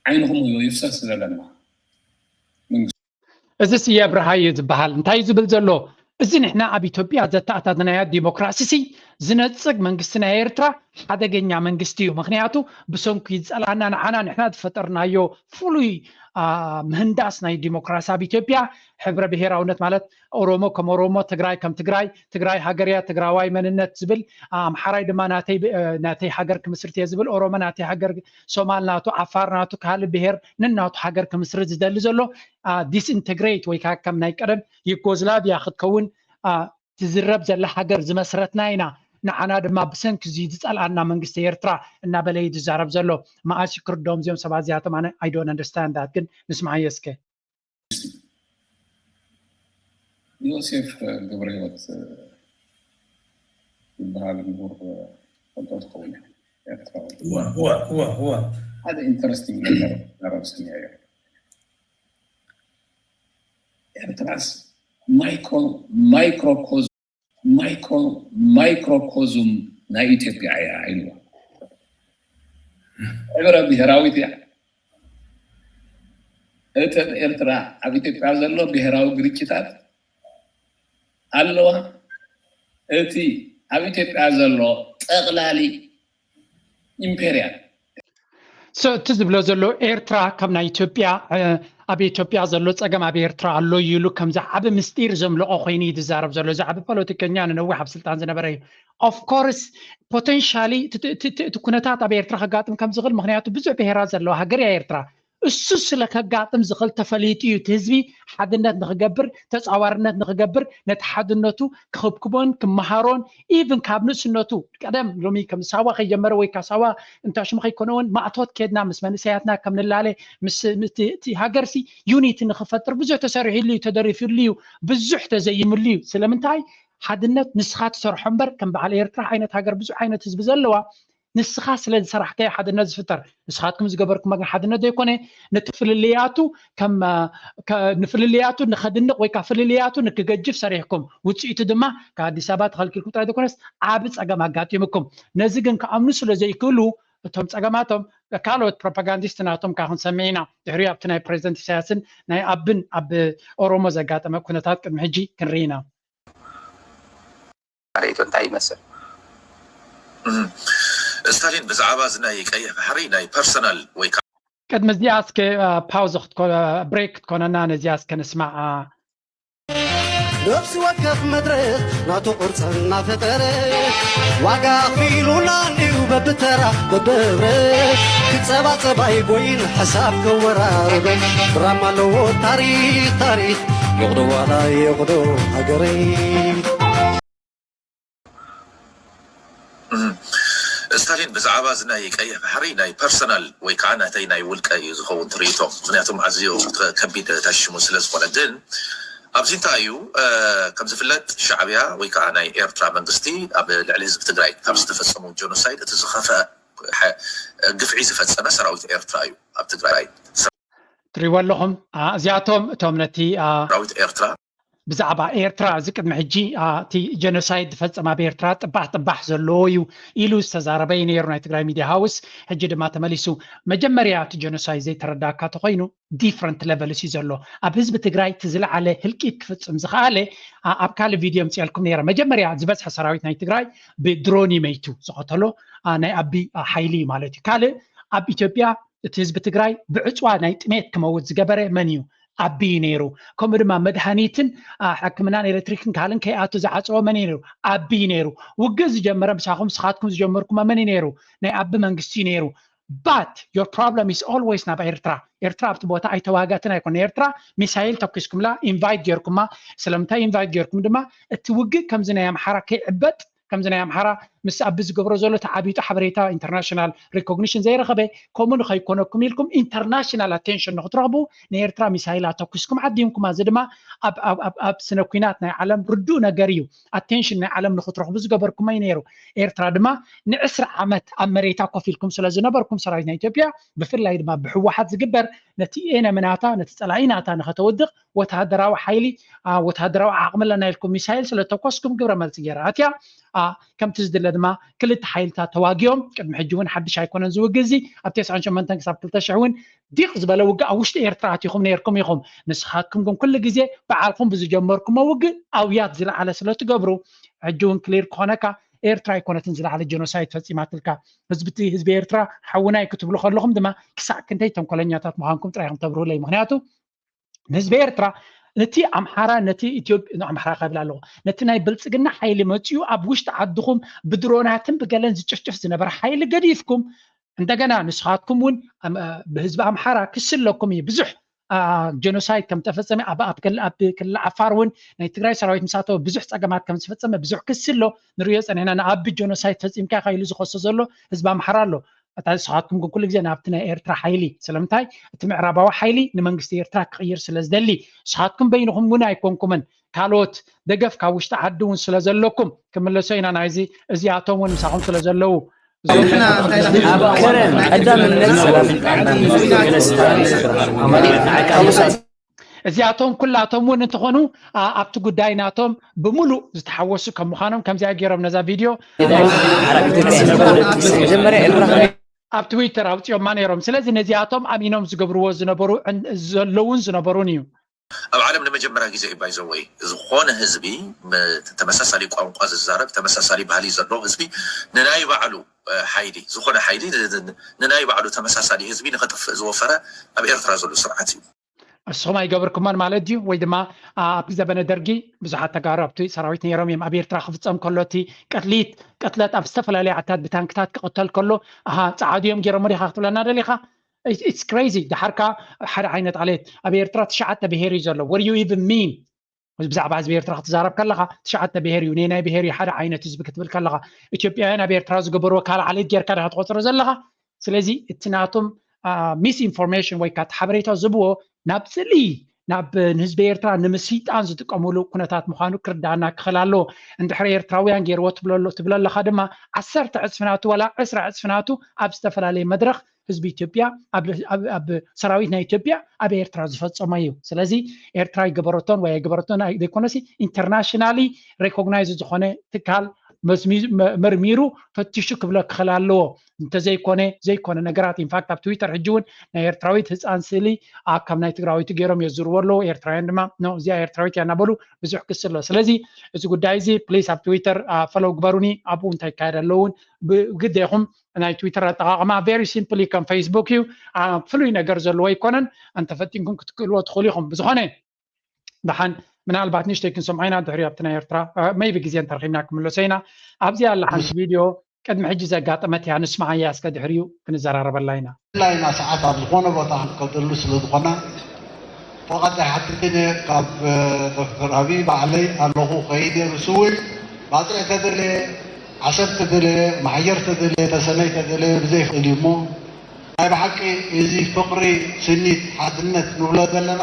ዓይንኹም ይፍሰስ ዝደለና እዚ ስየ ብርሃ እዩ ዝበሃል። እንታይ እዩ ዝብል ዘሎ? እዚ ንሕና ኣብ ኢትዮጵያ ዘተኣታተናዮ ዲሞክራሲ ሲ ዝነጽግ መንግስቲ ናይ ኤርትራ ሓደገኛ መንግስቲ እዩ። ምክንያቱ ብሰንኩ ዝጸላና ንዓና ንሕና ዝፈጠርናዮ ፍሉይ ምህንዳስ ናይ ዲሞክራሲ ኣብ ኢትዮጵያ፣ ሕብረ ብሄራውነት ማለት ኦሮሞ ከም ኦሮሞ፣ ትግራይ ከም ትግራይ፣ ትግራይ ሃገር እያ፣ ትግራዋይ መንነት ዝብል፣ ኣምሓራይ ድማ ናተይ ሃገር ክምስርት እየ ዝብል፣ ኦሮሞ ናተይ ሃገር፣ ሶማል ናቱ፣ ዓፋር ናቱ፣ ካልእ ብሄር ንናቱ ሃገር ክምስርት ዝደሊ ዘሎ ዲስኢንተግሬት ወይ ከዓ ከም ናይ ቀደም ዩጎዝላቪያ ክትከውን ትዝረብ ዘላ ሃገር ዝመስረትና ኢና። ንዓና ድማ ብሰንኪ እዚ ዝፀልኣና መንግስቲ ኤርትራ እናበለ እዩ ዝዛረብ ዘሎ። መኣስ ክርዶም እዚኦም ሰባት እዚኣቶም? ኣነ I don't understand that። ግን ንስምዓዮ እስከ። ዮሴፍ ገብረ ህይወት ዝበሃል ምሁር ፈልጦ ትኸውን። ኤርትራዊ ሓደ ኢንተረስቲንግ ነገር ዛረብ ሰሚዐዮ። ኤርትራስ ማይክሮኮዝም ናይ ኢትዮጵያ እያ ኢልዋ። ሕብረ ብሄራዊት እያ። እቲ ኣብ ኤርትራ ኣብ ኢትዮጵያ ዘሎ ብሄራዊ ግርጭታት ኣለዋ። እቲ ኣብ ኢትዮጵያ ዘሎ ጠቕላሊ ኢምፔርያል እቲ ዝብሎ ዘሎ ኤርትራ ከም ናይ ኢትዮጵያ ኣብ ኢትዮጵያ ዘሎ ፀገም ኣብ ኤርትራ ኣሎ ይሉ ከምዚ ዓብ ምስጢር ዘምለቆ ኮይኑ እዩ ዝዛረብ ዘሎ። እዚ ዓብ ፖለቲከኛ ንነዊሕ ኣብ ስልጣን ዝነበረ እዩ። Of course potentially እቲ ኩነታት ኣብ ኤርትራ ከጋጥም ከም ዝኽእል፣ ምክንያቱ ብዙሕ ብሄራት ዘለዋ ሃገር እያ ኤርትራ። እሱ ስለ ከጋጥም ዝኽእል ተፈሊጡ እዩ እቲ ህዝቢ ሓድነት ንክገብር፣ ተፃዋርነት ንክገብር፣ ነቲ ሓድነቱ ክኽብክቦን ክመሃሮን፣ ኢቭን ካብ ንእስነቱ ቀደም ሎሚ ከም ሳዋ ከይጀመረ ወይ ካብ ሳዋ እንታሽሙ ከይኮነ እውን ማእቶት ኬድና ምስ መንእሰያትና ከም ንላለ፣ ምስ እቲ ሃገርሲ ዩኒቲ ንክፈጥር ብዙሕ ተሰሪሕሉ እዩ፣ ተደሪፍሉ እዩ፣ ብዙሕ ተዘይምሉ እዩ። ስለምንታይ? ሓድነት ንስኻ ትሰርሖ እምበር ከም በዓል ኤርትራ ዓይነት ሃገር ብዙሕ ዓይነት ህዝቢ ዘለዋ ንስኻ ስለ ዝሰራሕካዮ ሓድነት ዝፍጠር። ንስኻትኩም ዝገበርኩሞ ግን ሓድነት ዘይኮነ፣ ነቲ ፍልልያቱ ከም ንፍልልያቱ ንኸድንቕ ወይ ከዓ ፍልልያቱ ንክገጅፍ ሰሪሕኩም። ውፅኢቱ ድማ ካብ ኣዲስ ኣበባ ተኸልኪልኩም ጥራይ ዘይኮነስ ዓብ ፀገም ኣጋጢምኩም። ነዚ ግን ክኣምኑ ስለ ዘይክእሉ እቶም ፀገማቶም ካልኦት ፕሮፓጋንዲስት ናቶም ከዓ ክንሰምዕ ኢና። ድሕሪኡ ኣብቲ ናይ ፕሬዚደንት ኢሳያስን ናይ ኣብን ኣብ ኦሮሞ ዘጋጠመ ኩነታት ቅድሚ ሕጂ ክንርኢ ኢና። ሬቶ እንታይ ይመስል? ስታሊን ብዛዕባ እዚ ናይ ቀይሕ ባሕሪ ናይ ፐርሰናል ወይ ከዓ ቅድሚ እዚኣ እስከ ፓውዝ ብሬክ ክትኮነና ነዚኣ እስከ ንስማዓ። ነፍሲ ወከፍ መድረኽ ናቱ ቅርፂ እናፈጠረ ዋጋ ኣኽፊሉና እንዲዩ በብተራ በብህብረት ክፀባፀብ ኣይቦይን ሓሳብ ከወራርዶ ድራማ ኣለዎ ታሪክ ታሪክ ይቕዶ ዋላ ይቕዶ ሃገረይ። ስታሊን ብዛዕባ እዚ ናይ ቀይሕ ባሕሪ ናይ ፐርሰናል ወይ ከዓ ናተይ ናይ ውልቀ እዩ ዝኸውን ትርኢቶ። ምክንያቱ ኣዝዮ ከቢድ ተሽሙ ስለ ዝኾነ። ግን ኣብዚ እንታይ እዩ ከም ዝፍለጥ ሻዕብያ ወይ ከዓ ናይ ኤርትራ መንግስቲ ኣብ ልዕሊ ህዝቢ ትግራይ ካብ ዝተፈፀሙ ጀኖሳይድ እቲ ዝኸፈአ ግፍዒ ዝፈፀመ ሰራዊት ኤርትራ እዩ ኣብ ትግራይ። ትሪእዎ ኣለኹም እዚኣቶም እቶም ነቲ ሰራዊት ኤርትራ ብዛዕባ ኤርትራ እዚ ቅድሚ ሕጂ እቲ ጀኖሳይድ ዝፈፀመ ኣብ ኤርትራ ጥባሕ ጥባሕ ዘለዎ እዩ ኢሉ ዝተዛረበ እዩ ነይሩ ናይ ትግራይ ሚድያ ሃውስ። ሕጂ ድማ ተመሊሱ መጀመርያ እቲ ጀኖሳይድ ዘይተረዳእካ ተኮይኑ ዲፍረንት ለቨልስ እዩ ዘሎ። ኣብ ህዝቢ ትግራይ እቲ ዝለዓለ ህልቂት ክፍፅም ዝኸኣለ ኣብ ካልእ ቪድዮ ምፅኣልኩም ነይረ። መጀመርያ ዝበዝሐ ሰራዊት ናይ ትግራይ ብድሮን እዩ መይቱ ዝቐተሎ ናይ ኣቢ ሓይሊ እዩ ማለት እዩ። ካልእ ኣብ ኢትዮጵያ እቲ ህዝቢ ትግራይ ብዕፅዋ ናይ ጥሜት ክመውት ዝገበረ መን እዩ? ኣቢ እዩ ነይሩ። ከምኡ ድማ መድሃኒትን ሕክምናን ኤሌክትሪክን ካልእን ከይኣቱ ዝዓፀወ መን እዩ ነይሩ? ኣቢ እዩ ነይሩ። ውግእ ዝጀመረ ምሳኹም ስኻትኩም ዝጀመርኩሞ መን እዩ ነይሩ? ናይ ኣቢ መንግስቲ እዩ ነይሩ። But your problem is always ናብ ኤርትራ። ኤርትራ ኣብቲ ቦታ ኣይተዋጋትን ኣይኮነ። ኤርትራ ሚሳይል ተኩስኩምላ ኢንቫይት ጌርኩማ። ስለምንታይ ኢንቫይት ጌርኩም ድማ እቲ ውግእ ከምዚ ናይ ኣምሓራ ከይዕበጥ ከምዚ ናይ ኣምሓራ ምስ ኣቢ ዝገብሮ ዘሎ ተዓቢጡ ሓበሬታ ኢንተርናሽናል ሪኮግኒሽን ዘይረኸበ ከምኡ ንኸይኮነኩም ኢልኩም ኢንተርናሽናል ኣቴንሽን ንክትረኽቡ ንኤርትራ ሚሳይል ኣተኩስኩም ዓዲምኩማ። እዚ ድማ ኣብ ስነ ኩናት ናይ ዓለም ርዱእ ነገር እዩ። ኣቴንሽን ናይ ዓለም ንክትረኽቡ ዝገበርኩሞ እዩ ነይሩ። ኤርትራ ድማ ንዕስራ ዓመት ኣብ መሬታ ኮፍ ኢልኩም ስለ ዝነበርኩም ሰራዊት ናይ ኢትዮጵያ ብፍላይ ድማ ብህወሓት ዝግበር ነቲ ኤነሚ ናታ ነቲ ፀላኢ ናታ ንኸተውድቕ ወተሃደራዊ ሓይሊ ወተሃደራዊ ዓቕሚ ኣለና ኢልኩም ሚሳይል ስለ ተኮስኩም ግብረ መልሲ ገይራ ኣትያ ከምቲ ዝድለ ድማ ክልተ ሓይልታት ተዋጊኦም። ቅድሚ ሕጂ እውን ሓድሽ ኣይኮነን እዚ ውግእ እዚ። ኣብ ተስዓን ሸሞንተን ክሳብ ክልተ ሽሕ እውን ዲቕ ዝበለ ውግእ ኣብ ውሽጢ ኤርትራ ኣቲኹም ነይርኩም ኢኹም። ንስኻትኩም ግን ኩሉ ግዜ ባዕልኹም ብዝጀመርኩሞ ውግእ ኣውያት ዝለዓለ ስለ ትገብሩ፣ ሕጂ እውን ክሊር ክኾነካ፣ ኤርትራ ኣይኮነትን ዝለዓለ ጀኖሳይድ ፈጺማትልካ። ህዝቢ ህዝቢ ኤርትራ ሓውናይ ክትብሉ ከለኹም ድማ ክሳዕ ክንደይ ተንኮለኛታት ምዃንኩም ጥራይ ኢኹም ተብርሁለይ። ምኽንያቱ ንህዝቢ ኤርትራ፣ ነቲ ኣምሓራ፣ ነቲ ኢትዮጵ-፣ ኣምሓራ ከብል ኣለኹ፣ ነቲ ናይ ብልጽግና ሓይሊ መጺኡ ኣብ ውሽጢ ዓድኹም ብድሮናትን ብገለን ዝጭፍጭፍ ዝነበረ ሓይሊ ገዲፍኩም፣ እንደገና ንስኻትኩም እውን ኣም-፣ ብህዝቢ ኣምሓራ ክሲ ኣለኩም እዩ። ብዙሕ፣ አ፣ ጀኖሳይድ ከም ተፈጸመ ኣብ፣ ኣብ ክል-፣ ኣብ ክልል ዓፋር እውን ናይ ትግራይ ሰራዊት ምስ ኣተወ ብዙሕ ጸገማት ከም ዝፈጸመ ብዙሕ ክሲ ኣሎ። ንሪኦ ጸኒሕና፣ ንኣቢ ጀኖሳይድ ፈጺምካ ኢኻ ኢሉ ዝኸሶ ዘሎ ህዝቢ ኣምሓራ ኣሎ። እታ ንስኻትኩም ግን ኩሉ ግዜ ናብቲ ናይ ኤርትራ ሓይሊ፣ ስለምንታይ እቲ ምዕራባዊ ሓይሊ ንመንግስቲ ኤርትራ ክቕይር ስለ ዝደሊ፣ ንስኻትኩም በይንኹም እውን ኣይኮንኩምን፣ ካልኦት ደገፍ ካብ ውሽጢ ዓዲ እውን ስለ ዘለኩም፣ ክምለሶ ኢና ናይዚ። እዚኣቶም እውን ምሳኹም ስለ ዘለዉ፣ እዞም ኣብ ከረን ቀዳምነት ሰላም እዚኣቶም ኩላቶም እውን እንትኾኑ፣ ኣ-፣ ኣብቲ ጉዳይ ናቶም ብምሉእ ዝተሓወሱ ከም ምዃኖም ከምዚኣ ገይሮም ነዛ ቪድዮ መጀመርያ ኤርትራ ኣብ ትዊተር ኣውፂኦማ ነይሮም። ስለዚ ነዚኣቶም ኣሚኖም ዝገብርዎ ዝነበሩ፣ ዘለውን ዝነበሩን እዩ። ኣብ ዓለም ንመጀመርያ ግዜ እዩ፣ ባይዘወይ፣ ዝኾነ ህዝቢ፣ ም-፣ ተመሳሳሊ ቋንቋ ዝዛረብ፣ ተመሳሳሊ ባህሊ ዘለዎ ህዝቢ ንናይ ባዕሉ፣ እ፣ ሓይሊ፣ ዝኾነ ሓይሊ ን-፣ ን-፣ ንናይ ባዕሉ ተመሳሳሊ ህዝቢ ንኸጥፍእ ዝወፈረ ኣብ ኤርትራ ዘሎ ስርዓት እዩ። ንስኹም ኣይገበርኩሞን ማለት ድዩ? ወይ ድማ፣ ኣ-፣ ኣብቲ ዘበነ ደርጊ ብዙሓት ተጋሩ ኣብቲ ሰራዊት ነይሮም እዮም። ኣብ ኤርትራ ክፍጸም ከሎ እቲ ቅትሊት፣ ቅትለት ኣብ ዝተፈላለየ ዓድታት ብታንክታት ክቕተል ከሎ፣ ኣሃ፣ ጸዓዱ እዮም ገይሮሞ ዲኻ ክትብለና ደሊኻ? It's, it's crazy። ደሓርካ ሓደ ዓይነት ዓሌት ኣብ ኤርትራ ትሽዓተ ብሄር እዩ ዘሎ። What do you even mean? ብዛዕባ ህዝቢ ኤርትራ ክትዛረብ ከለኻ ትሽዓተ ብሄር እዩ፣ ነናይ ብሄር እዩ ሓደ ዓይነት ህዝቢ ክትብል ከለኻ፣ ኢትዮጵያውያን ኣብ ኤርትራ ዝገበርዎ ካልእ ዓሌት ጌርካ ዲኻ ትቆጽሮ ዘለኻ? ስለዚ እቲ ናቶም፣ አ፣ ሚስኢንፎርሜሽን ወይ ከዓ እቲ ሓበሬታ ዝህብዎ ናብ ጽልኢ፣ ናብ ንህዝቢ ኤርትራ ንምስይጣን ዝጥቀምሉ ኩነታት ምዃኑ ክርዳኣና ክኽእል ኣለዎ። እንድሕሪ ኤርትራውያን ገይርዎ ትብለሎ-፣ ትብለለኻ ድማ ዓሰርተ ዕጽፊ ናቱ ዋላ ዕስራ ዕጽፊ ናቱ ኣብ ዝተፈላለየ መድረኽ ህዝቢ ኢትዮጵያ ኣብ፣ ኣብ፣ ኣብ ሰራዊት ናይ ኢትዮጵያ ኣብ ኤርትራ ዝፈጸሞ እዩ። ስለዚ ኤርትራ ይገበረቶን ወይ ኣይገበረቶን ኣይ-፣ ዘይኮነሲ ኢንተርናሽናሊ ሬኮግናይዝ ዝኾነ ትካል መስሚ-፣ መ-፣ መርሚሩ ፈቲሹ ክብሎ ክኽእል ኣለዎ። እንተዘይኮነ ዘይኮነ ነገራት፣ ኢንፋክት ኣብ ትዊተር ሕጂ እውን ናይ ኤርትራዊት ህፃን ስእሊ ኣብ ካብ ናይ ትግራወይቲ ገይሮም የዝርዎ ኣለዉ። ኤርትራውያን ድማ ኖ እዚኣ ኤርትራዊት እያ እናበሉ ብዙሕ ክሲ ኣሎ። ስለዚ እዚ ጉዳይ እዚ ፕሊስ ኣብ ትዊተር፣ አ፣ ፈሎው ግበሩኒ። ኣብኡ እንታይ ይካየድ ኣለውን ብግዴኹም ናይ ትዊተር ኣጠቓቕማ ቨሪ ሲምፕሊ ከም ፌስቡክ እዩ። አ፣ ፍሉይ ነገር ዘለዎ ኣይኮነን። እንተፈቲንኩም ክትክእልዎ ትኽእሉ ኢኹም። ብዝኾነ ደሓን ምናልባት ንእሽተይ ክንሰምዖ ኢና። ድሕሪኡ ኣብቲ ናይ ኤርትራ፣ አ፣ ሜይቢ ግዜ እንተረኺብና ክምለሶ ኢና። ኣብዚ ኣላ ሓንቲ ቪድዮ ቅድሚ ሕጂ ዘጋጠመት እያ፣ ንስምዓያ እስከ ድሕሪኡ ክንዘራረበላ ኢና። ብፍላይ ኢና ሰዓት ኣብ ዝኾነ ቦታ ክንቀደሉ ስለ ዝኾና፣ ብቐጻይ ሓቲተኒ ካብ፣ እ፣ ዶክተር ኣብይ ባዕለይ ኣለኹ፣ ከይድ እየ። ንሱ እውን ባጽዕ ተደለየ፣ ዓሰብ ተደለየ፣ ማሕየር ተደለየ፣ ተሰነይ ተደለየ ብዘይክእል እዩ እሞ፣ ናይ ብሓቂ እዚ ፍቕሪ፣ ስኒት፣ ሓድነት ንብሎ ዘለና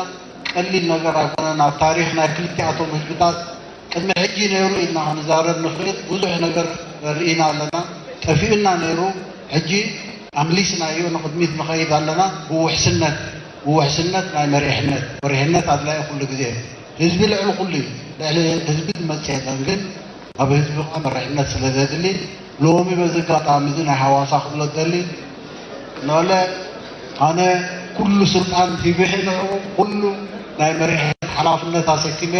ቀሊል ነገር ኣይኮነን። ኣብ ታሪኽ ናይ ክልቲኣቶም ህዝብታት ቅድሚ ሕጂ ነይሩ ኢልና ክንዛረብ ንኽእል። ብዙሕ ነገር ርኢና ኣለና። ጠፊኡና ነይሩ፣ ሕጂ ኣምሊስናዮ፣ ንቕድሚት ንኸይድ ኣለና። ብውሕስነት፣ ብውሕስነት ናይ መሪሕነት፣ መሪሕነት ኣድላዪ ኩሉ ግዜ። ህዝቢ ልዕሊ ኩሉ እዩ። ልዕሊ ህዝቢ ዝመጽእ የለን፣ ግን ኣብ ህዝቢ ከዓ መሪሕነት ስለ ዘድሊ፣ ሎሚ በዚ ኣጋጣሚ እዚ ናይ ሃዋሳ ክብሎ ዝደሊ፣ ንበለ ኣነ ኩሉ ስልጣን ሂበ ንዕኡ ኩሉ ናይ መሪሕነት ሓላፍነት ኣሰኪመ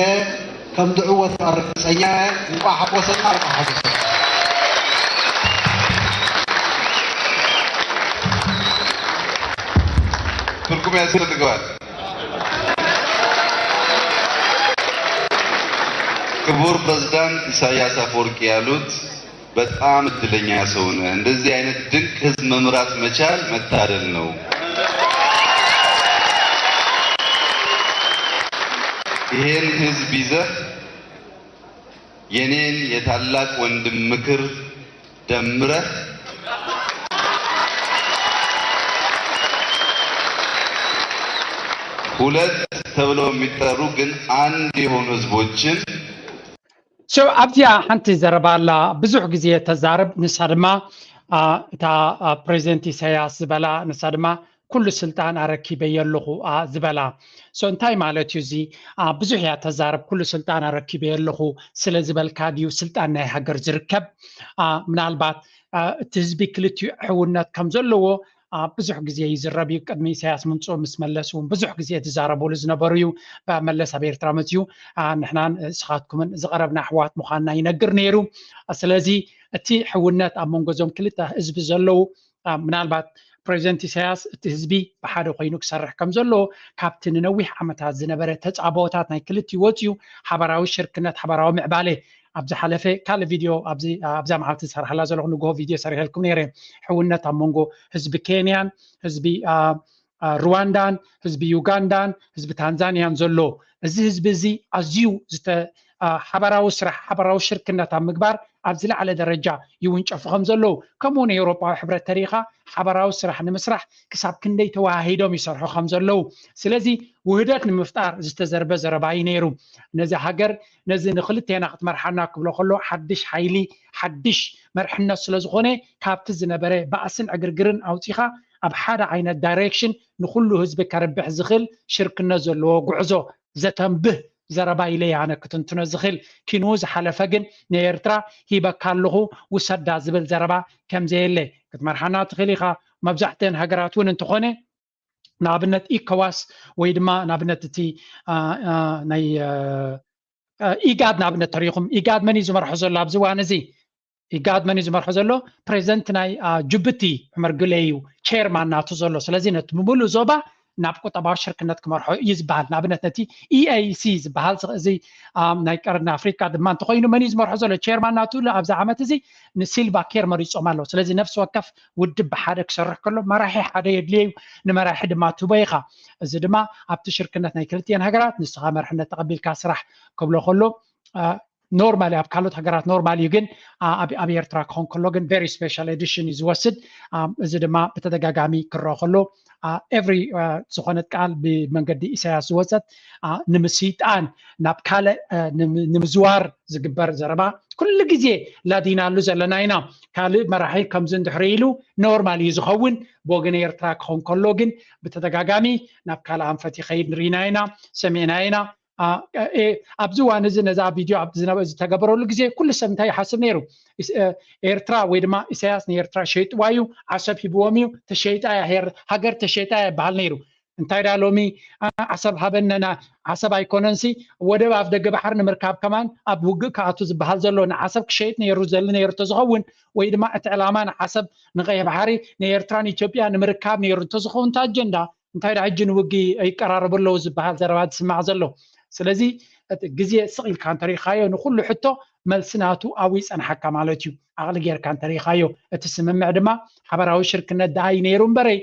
ከም ዝዕወት ርግጸኛ እየ። እንቋዕ ሓጎሰና፣ እንቋዕ ሓጎሰና። ትርጉም ያስፈልገዋል። ክቡር ፕሬዝዳንት ኢሳያስ አፈወርቂ ያሉት በጣም እድለኛ ሰው ነህ። እንደዚህ አይነት ድንቅ ህዝብ መምራት መቻል መታደል ነው። ይሄን ህዝብ ይዘህ የኔን የታላቅ ወንድም ምክር ደምረህ ሁለት ተብለው የሚጠሩ ግን አንድ የሆኑ ህዝቦችን So ኣብዚኣ ሓንቲ ዘረባ ኣላ፣ ብዙሕ ግዜ ተዛርብ፣ ንሳ ድማ፣ አ፣ እታ፣ አ፣ ፕሬዚደንት ኢሳያስ ዝበላ፣ ንሳ ድማ ኩሉ ስልጣን ኣረኪበ ኣለኹ ዝበላ። ሶ እንታይ ማለት እዩ እዚ? ብዙሕ እያ ተዛረብ። ኩሉ ስልጣን ኣረኪበ ኣለኹ ስለ ዝበልካ ድዩ ስልጣን ናይ ሃገር ዝርከብ? ምናልባት እቲ ህዝቢ ክልቲኡ ሕውነት ከም ዘለዎ ብዙሕ ግዜ ይዝረብ እዩ። ቅድሚ ኢሳያስ ምምፅኡ ምስ መለስ እውን ብዙሕ ግዜ ዝዛረብሉ ዝነበሩ እዩ። መለስ ኣብ ኤርትራ መፅኡ ንሕናን ንስኻትኩምን ዝቐረብና ኣሕዋት ምዃንና ይነግር ነይሩ። ስለዚ እቲ ሕውነት ኣብ መንጎ እዞም ክልተ ህዝቢ ዘለዉ ምናልባት ፕሬዚደንት ኢሳያስ እቲ ህዝቢ ብሓደ ኮይኑ ክሰርሕ ከም ዘለዎ ካብቲ ንነዊሕ ዓመታት ዝነበረ ተፃብኦታት ናይ ክልቲኡ ወፂኡ ሓበራዊ ሽርክነት፣ ሓበራዊ ምዕባለ ኣብ ዝሓለፈ ካልእ ቪድዮ ኣብዛ መዓልቲ ዝሰርሓላ ዘለኹ ንግሆ ቪድዮ ሰሪሐልኩም ነይረ። ሕውነት ኣብ መንጎ ህዝቢ ኬንያን ህዝቢ ሩዋንዳን ህዝቢ ዩጋንዳን ህዝቢ ታንዛንያን ዘሎ እዚ ህዝቢ እዚ ኣዝዩ ሓበራዊ ስራሕ ሓበራዊ ሽርክነት ኣብ ምግባር ኣብ ዝለዓለ ደረጃ ይውንጨፉ ከም ዘለዉ ከምኡ እውን ኤውሮጳዊ ሕብረት ተሪኻ ሓበራዊ ስራሕ ንምስራሕ ክሳብ ክንደይ ተወሃሂዶም ይሰርሑ ከም ዘለዉ ስለዚ ውህደት ንምፍጣር ዝተዘርበ ዘረባ እዩ ነይሩ። ነዚ ሃገር ነዚ ንክልቴና ክትመርሓና ክብሎ ከሎ ሓድሽ ሓይሊ ሓድሽ መርሕነት ስለ ዝኾነ ካብቲ ዝነበረ ባእስን ዕግርግርን ኣውፂኻ ኣብ ሓደ ዓይነት ዳይሬክሽን ንኩሉ ህዝቢ ከርብሕ ዝኽእል ሽርክነት ዘለዎ ጉዕዞ ዘተንብህ ዘረባ ኢለ ኣነ ክትንትኖ ዝኽእል። ኪንኡ ዝሓለፈ ግን ንኤርትራ ሂበካ ኣለኹ ውሰዳ ዝብል ዘረባ ከምዘየለ ክትመርሓና ትኽእል ኢኻ። መብዛሕተን ሃገራት እውን እንተኾነ ንኣብነት ኢኮዋስ ወይ ድማ ንኣብነት እቲ ናይ ኢጋድ ንኣብነት ተሪኹም ኢጋድ መን እዩ ዝመርሖ ዘሎ ኣብዚ እዋን እዚ? ኢጋድ መን እዩ ዝመርሖ ዘሎ? ፕሬዚደንት ናይ ጅቡቲ ዑመር ግሌ እዩ ቸርማን ናቱ ዘሎ። ስለዚ ነቲ ብምሉእ ዞባ ናብ ቁጠባዊ ሽርክነት ክመርሖ እዩ ዝበሃል። ንኣብነት ነቲ ኢኤሲ ዝበሃል እዚ ናይ ቀርኒ ኣፍሪካ ድማ እንተኮይኑ መን እዩ ዝመርሖ ዘሎ? ቸርማን ናቱ ኣብዚ ዓመት እዚ ንሲልቫ ኬር መሪፆም ኣለዉ። ስለዚ ነፍሲ ወከፍ ውድብ ብሓደ ክሰርሕ ከሎ መራሒ ሓደ የድልዮ እዩ። ንመራሒ ድማ ትህቦ ኢኻ። እዚ ድማ ኣብቲ ሽርክነት ናይ ክልቲኤን ሃገራት ንስኻ መርሕነት ተቐቢልካ ስራሕ ክብሎ ከሎ ኖርማሊ ኣብ ካልኦት ሃገራት ኖርማሊ እዩ ግን ኣብ ኤርትራ ክኾን ከሎ ግን ቨሪ ስፔሻል ኤዲሽን እዩ ዝወስድ። እዚ ድማ ብተደጋጋሚ ክረአ ከሎ ኤቭሪ ዝኾነት ቃል ብመንገዲ ኢሳያስ ዝወፀት ንምስይጣን ናብ ካልእ ንምዝዋር ዝግበር ዘረባ ኩሉ ግዜ ላዲናሉ ዘለና ኢና። ካልእ መራሒ ከምዚ እንድሕሪ ኢሉ ኖርማል እዩ ዝኸውን። ብወገን ኤርትራ ክኸውን ከሎ ግን ብተደጋጋሚ ናብ ካልእ ኣንፈት ይኸይድ ንርኢና ኢና ሰሚዕና ኢና። ኣብዚ እዋን እዚ ነዛ ቪድዮ ዝተገበረሉ ግዜ ኩሉ ሰብ እንታይ ይሓስብ ነይሩ? ኤርትራ ወይ ድማ ኢሳያስ ንኤርትራ ሸይጥዋ እዩ፣ ዓሰብ ሂብዎም እዩ፣ ተሸይጣ እያ ሃገር ተሸይጣ እያ ይበሃል ነይሩ። እንታይ ዳ ሎሚ ዓሰብ ሃበነና ዓሰብ ኣይኮነንሲ ወደብ ኣፍ ደገ ባሕሪ ንምርካብ ከማን ኣብ ውግእ ክኣቱ ዝበሃል ዘሎ ንዓሰብ ክሸይጥ ነይሩ ዘሊ ነይሩ እንተዝኸውን ወይ ድማ እቲ ዕላማ ንዓሰብ ንቀይሕ ባሕሪ ንኤርትራን ኢትዮጵያ ንምርካብ ነይሩ እንተዝኸውን እቲ ኣጀንዳ እንታይ ዳ ሕጂ ንውግእ ይቀራረቡ ኣለዉ ዝበሃል ዘረባ ዝስማዕ ዘሎ። ስለዚ ግዜ ስቕ ኢልካ እንተሪኢኻዮ ንኩሉ ሕቶ መልሲ ናቱ ኣብኡ ይጸንሓካ ማለት እዩ። ዓቕሊ ጌርካ እንተሪኢኻዮ እቲ ስምምዕ ድማ ሓበራዊ ሽርክነት ደኣ እዩ ነይሩ እምበረይ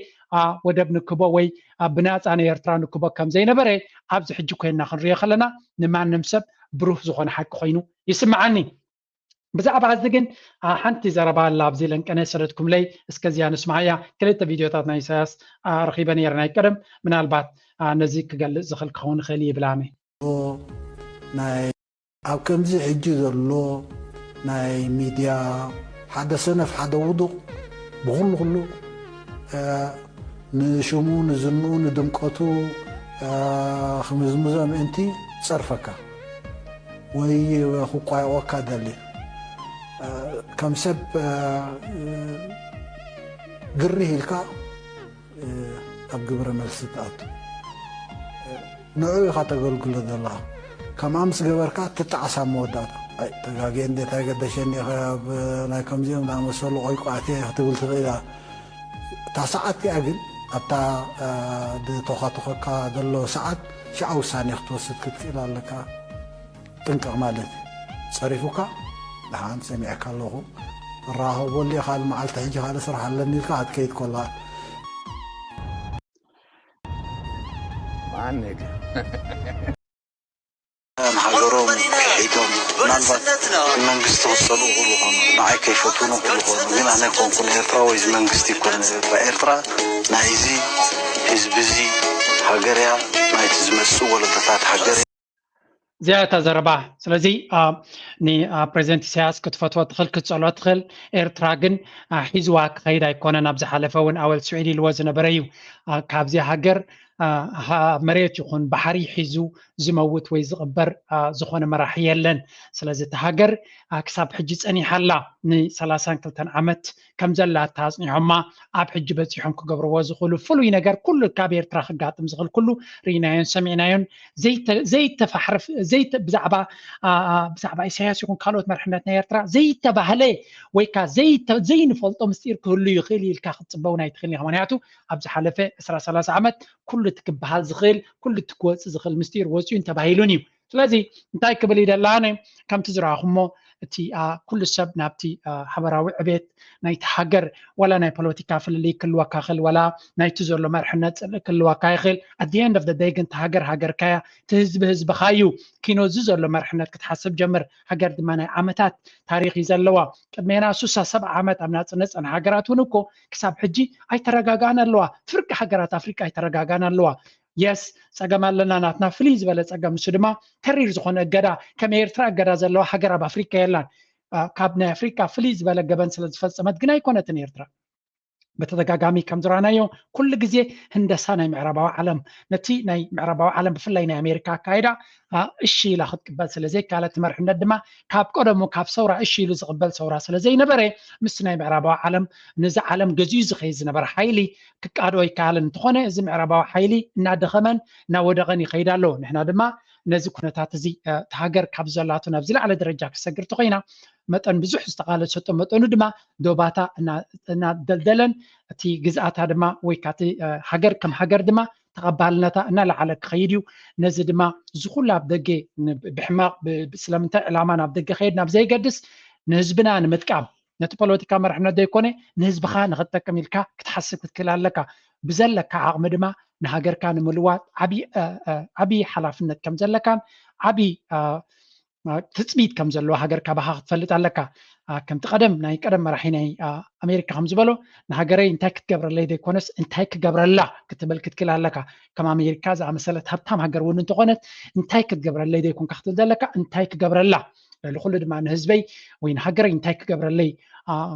ወደብ ንክቦ ወይ ብናፃ ንኤርትራ ንክቦ ከም ዘይነበረ ኣብዚ ሕጂ ኮይንና ክንሪኦ ከለና ንማንም ሰብ ብሩህ ዝኾነ ሓቂ ኮይኑ ይስምዓኒ። ብዛዕባ እዚ ግን ሓንቲ ዘረባ ኣላ ኣብዚ ለንቀነ ሰደድኩምለይ እስከዚያ ንስማዓያ። ክልተ ቪድዮታት ናይ ኢሳያስ ረኺበ ነይረ ናይ ቀደም ምናልባት ነዚ ክገልጽ ዝኽእል ክኸውን ይኽእል ይብል ኣነ። ናይ ኣብ ከምዚ ሕጂ ዘሎ ናይ ሚድያ ሓደ ሰነፍ ሓደ ውዱቕ ብኹሉ ኩሉ ንሽሙ ንዝንኡ ንድምቀቱ ክምዝምዞ ምእንቲ ጸርፈካ ወይ ክቋየቆካ ደሊ ከም ሰብ ግርህ ኢልካ ኣብ ግብረ መልሲ ትኣቱ። ንዑ ኢኻ ተገልግሎ ዘለኻ። ከምኣ ምስ ገበርካ ትጣዓስ ኣብ መወዳእታ። ኣይ ተጋግየ እንዴት ኣይገደሸኒ ኢኸ ኣብ ናይ ከምዚኦም ዝኣመሰሉ ቆይቋዕቲ ክትብል ትኽእል ኢኻ። እታ ሰዓት እቲኣ ግን ኣብታ ድተዃትኾካ ዘሎ ሰዓት ሽዓ ውሳኔ ክትወስድ ክትክእል ኣለካ። ጥንቀቕ ማለት እዩ። ጸሪፉካ ደሓን ሰሚዐካ ኣለኹ እራኸበሉ እየ ካልእ መዓልቲ ሕጂ ካልእ ስራሕ ኣለኒ ኢልካ ክትከይድ ከላ ንሃገሮም ክሒዶም ምናልባት ንመንግስቲ ክፀልኡ ይኽእሉ ይኾኑ ንዓይ ከይፈትዉኒ ይኽእሉ ይኾኑ ግን ኣነ ኮንኩ ንኤርትራ ወይ መንግስቲ ይኮነ ኤርትራ ናይዚ ህዝቢ እዚ ሃገር እያ ናይቲ ዝመፅእ ወለዶታት ሃገር እያ እዚኣ እታ ዘረባ። ስለዚ ፕሬዚደንት ኢሳያስ ክትፈትዎ ትኽእል ክትፀልኦ ትኽእል። ኤርትራ ግን ሒዝዋ ክኸይድ ኣይኮነን። ኣብ ዝሓለፈ እውን ኣወል ስዒድ ኢልዎ ዝነበረ እዩ። ካብዚ ሃገር መሬት ይኹን ባሕሪ ሒዙ ዝመውት ወይ ዝቕበር ዝኾነ መራሒ የለን። ስለዚ እቲ ሃገር ክሳብ ሕጂ ፀኒሓላ ንሰላሳን ክልተን ዓመት ከም ዘላታ ኣፅኒሖማ ኣብ ሕጂ በፂሖም ክገብርዎ ዝኽእሉ ፍሉይ ነገር ኩሉ ካብ ኤርትራ ክጋጥም ዝኽእል ኩሉ ርኢናዮን ሰሚዕናዮን። ዘይተፋሕርፍ ብዛዕባ ብዛዕባ ኢሳያስ ይኹን ካልኦት መርሕነት ናይ ኤርትራ ዘይተባህለ ወይ ከዓ ዘይንፈልጦ ምስጢር ክህሉ ይኽእል ኢልካ ክትፅበውን ኣይትኽእል ኢኻ። ምክንያቱ ኣብ ዝሓለፈ ዕስራ ሰላሳ ዓመት ኩሉ እቲ ክበሃል ዝኽእል ኩሉ እቲ ክወፅእ ዝኽእል ምስጢር ወፂኡን ተባሂሉን እዩ። ስለዚ እንታይ ክብል ይደላ ኣነ ከምቲ ዝረኣኹሞ እቲ ኩሉ ሰብ ናብቲ ሓበራዊ ዕቤት ናይቲ ሃገር ዋላ ናይ ፖለቲካ ፍልልይ ክልወካ ይኽእል ዋላ ናይቲ ዘሎ መርሕነት ፅልኢ ክልወካ ይኽእል። At the end of the day ግን እቲ ሃገር ሃገርካያ እቲ ህዝቢ ህዝብኻዩ። ኪኖ እዚ ዘሎ መርሕነት ክትሓስብ ጀምር። ሃገር ድማ ናይ ዓመታት ታሪኽ እዩ ዘለዋ። ቅድሜና ሱሳ ሰብዓ ዓመት ኣብ ናፅነት ፀንሓ ሃገራት እውን እኮ ክሳብ ሕጂ ኣይተረጋጋእን ኣለዋ። ፍርቂ ሃገራት ኣፍሪቃ ኣይተረጋጋእን ኣለዋ። የስ ፀገም ኣለና ናትና ፍልይ ዝበለ ፀገም ንሱ ድማ ተሪር ዝኾነ እገዳ ከም ኤርትራ እገዳ ዘለዋ ሃገር ኣብ ኣፍሪካ የላን። ካብ ናይ ኣፍሪካ ፍልይ ዝበለ ገበን ስለ ዝፈፀመት ግን ኣይኮነትን ኤርትራ። በተደጋጋሚ ከም ዝረኣናዮ ኩሉ ግዜ ህንደሳ ናይ ምዕራባዊ ዓለም ነቲ ናይ ምዕራባዊ ዓለም ብፍላይ ናይ ኣሜሪካ ኣካይዳ እሺ ኢላ ክትቅበል ስለ ዘይከኣለት መርሕነት ድማ ካብ ቀደሙ ካብ ሰውራ እሺ ኢሉ ዝቕበል ሰውራ ስለ ዘይነበረ ምስ ናይ ምዕራባዊ ዓለም ነዚ ዓለም ገዚኡ ዝኸይድ ዝነበረ ሓይሊ ክቃዶ ኣይከኣልን። እንተኾነ እዚ ምዕራባዊ ሓይሊ እናደኸመን እናወደቐን ይኸይድ ኣሎ። ንሕና ድማ ነዚ ኩነታት እዚ እቲ ሃገር ካብ ዘላቱ ናብ ዝለዓለ ደረጃ ክሰግር ተኮይና መጠን ብዙሕ ዝተቓለሰቶ መጠኑ ድማ ዶባታ እናደልደለን እቲ ግዝኣታ ድማ ወይ ካቲ ሃገር ከም ሃገር ድማ ተቐባልነታ እናለዓለ ክኸይድ እዩ። ነዚ ድማ ዝኹሉ ኣብ ደገ ብሕማቕ ስለምንታይ ዕላማ ናብ ደገ ከይድ ናብ ዘይገድስ ንህዝብና ንምጥቃም ነቲ ፖለቲካ መርሕነት ዘይኮነ ንህዝብኻ ንክትጠቅም ኢልካ ክትሓስብ ክትክእል ኣለካ። ብዘለካ ዓቕሚ ድማ ንሃገርካ ንምልዋጥ ዓብዪ ሓላፍነት ከም ዘለካን ዓብዪ ትፅቢት ከም ዘለዎ ሃገር ካባኻ ክትፈልጥ ኣለካ። ከምቲ ቀደም ናይ ቀደም መራሒ ናይ ኣሜሪካ ከም ዝበሎ ንሃገረይ እንታይ ክትገብረለይ ዘይኮነስ እንታይ ክገብረላ ክትብል ክትክእል ኣለካ። ከም ኣሜሪካ ዝኣመሰለት ሃብታም ሃገር እውን እንተኾነት እንታይ ክትገብረለይ ዘይኮንካ ክትብል ዘለካ እንታይ ክገብረላ ልዕሊ ኩሉ ድማ ንህዝበይ ወይ ንሃገረይ እንታይ ክገብረለይ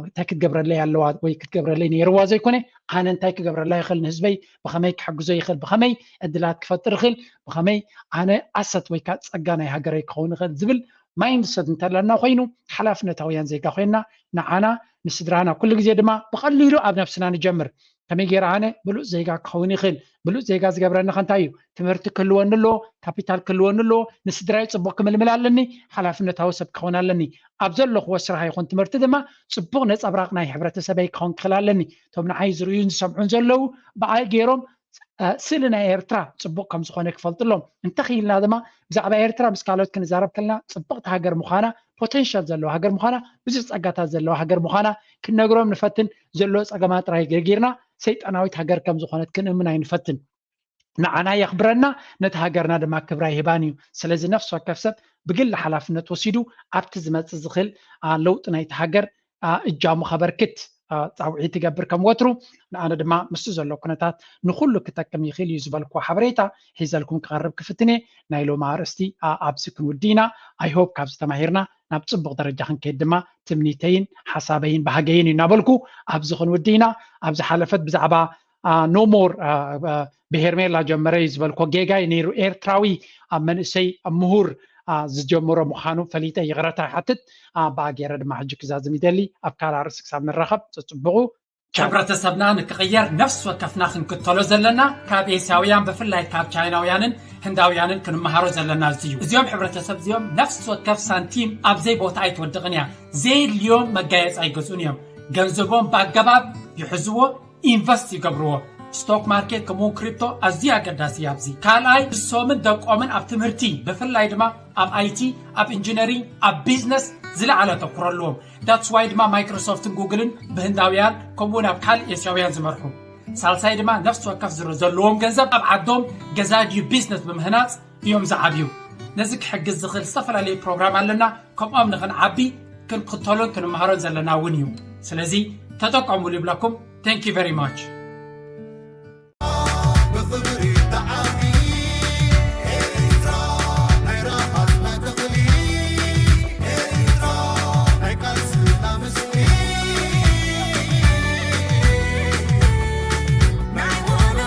እንታይ ክትገብረለይ ኣለዋ ወይ ክትገብረለይ ነይርዋ ዘይኮነ ኣነ እንታይ ክገብረላ ይኽእል ንህዝበይ ብኸመይ ክሕግዞ ይኽእል ብኸመይ ዕድላት ክፈጥር ይኽእል ብኸመይ ኣነ ኣሰት ወይ ከዓ ፀጋ ናይ ሃገረይ ክኸውን ይኽእል ዝብል ማይንድሰት እንተለና ኮይኑ ሓላፍነታውያን ዜጋ ኮይና ንዓና ንስድራና ኩሉ ግዜ ድማ ብቐሊሉ ኣብ ነብስና ንጀምር። ከመይ ገይረ ኣነ ብሉፅ ዜጋ ክኸውን ይኽእል? ብሉፅ ዜጋ ዝገብረኒ ከ እንታይ እዩ? ትምህርቲ ክህልወኒ ኣለዎ፣ ካፒታል ክህልወኒ ኣለዎ፣ ንስድራይ ፅቡቕ ክምልምል ኣለኒ፣ ሓላፍነታዊ ሰብ ክኸውን ኣለኒ። ኣብ ዘለኽዎ ስራሕ ይኹን ትምህርቲ ድማ ፅቡቕ ነፀብራቕ ናይ ሕብረተሰበይ ክኸውን ክኽእል ኣለኒ። እቶም ንዓይ ዝርእዩን ዝሰምዑን ዘለዉ ብኣይ ገይሮም ስእሊ ናይ ኤርትራ ፅቡቕ ከም ዝኾነ ክፈልጥሎም እንተኽኢልና ድማ ብዛዕባ ኤርትራ ምስ ካልኦት ክንዛረብ ከለና ፅብቕቲ ሃገር ምዃና ፖቴንሻል ዘለዋ ሃገር ምዃና ብዙሕ ፀጋታት ዘለዋ ሃገር ምዃና ክንነግሮም ንፈትን ዘለዎ ፀገማ ጥራይ ገጊርና ሰይጣናዊት ሃገር ከም ዝኾነት ክንእምን ኣይንፈትን። ንዓና የኽብረና ነቲ ሃገርና ድማ ክብራ ይህባን እዩ። ስለዚ ነፍሲ ወከፍ ሰብ ብግሊ ሓላፍነት ወሲዱ ኣብቲ ዝመፅእ ዝኽእል ለውጢ ናይቲ ሃገር እጃሙ ከበርክት ፃውዒት ይገብር ከም ወትሩ። ንኣነ ድማ ምስቲ ዘሎ ኩነታት ንኩሉ ክጠቅም ይኽእል እዩ ዝበልኩዎ ሓበሬታ ሒዘልኩም ክቐርብ ክፍትን እየ። ናይ ሎሚ ኣርእስቲ ኣብዚ ክንውዲ ኢና። ኣይሆፕ ካብዚ ተማሂርና ናብ ፅቡቕ ደረጃ ክንከይድ ድማ ትምኒተይን ሓሳበይን ባህገይን እዩ እናበልኩ ኣብዚ ክንውዲ ኢና። ኣብ ዝሓለፈት ብዛዕባ ኖሞር ብሄርሜላ ጀመረ እዩ ዝበልኮ ጌጋ እዩ ነይሩ። ኤርትራዊ ኣብ መንእሰይ ኣብ ምሁር ዝጀመሮ ምዃኑ ፈሊጠ ይቕረታ ይሓትት። ብኣ ገይረ ድማ ሕጂ ክዛዝም ይደሊ። ኣብ ካልእ ኣርእስቲ ክሳብ ንራኸብ ጽጽብቑ። ሕብረተሰብና ንክቕየር ነፍሲ ወከፍና ክንክተሎ ዘለና ካብ ኤስያውያን ብፍላይ ካብ ቻይናውያንን ህንዳውያንን ክንመሃሮ ዘለና እዚ እዩ። እዚኦም ሕብረተሰብ እዚኦም ነፍሲ ወከፍ ሳንቲም ኣብ ዘይቦታ ኣይትወድቕን እያ። ዘየድልዮም መጋየፂ ኣይገዝኡን እዮም። ገንዘቦም ብኣገባብ ይሕዝዎ፣ ኢንቨስት ይገብርዎ። ስቶክ ማርኬት ከምኡውን ክሪፕቶ ኣዝዩ ኣገዳሲ እዩ ኣብዚ። ካልኣይ ንሶምን ደቆምን ኣብ ትምህርቲ ብፍላይ ድማ ኣብ ኣይቲ፣ ኣብ ኢንጂነሪንግ፣ ኣብ ቢዝነስ ዝለዓለ ኣተኩሮ ኣለዎም። ዳትስ ዋይ ድማ ማይክሮሶፍትን ጉግልን ብህንዳውያን ከምኡውን ኣብ ካልእ ኤስያውያን ዝመርሑ። ሳልሳይ ድማ ነፍሲ ወከፍ ዝረ ዘለዎም ገንዘብ ኣብ ዓዶም ገዛ ድዩ ቢዝነስ ብምህናፅ እዮም ዝዓብዩ። ነዚ ክሕግዝ ዝኽእል ዝተፈላለዩ ፕሮግራም ኣለና። ከምኦም ንኽንዓቢ ክንክተሎን ክንመሃሮን ዘለና እውን እዩ። ስለዚ ተጠቀሙሉ ይብለኩም። Thank you very much።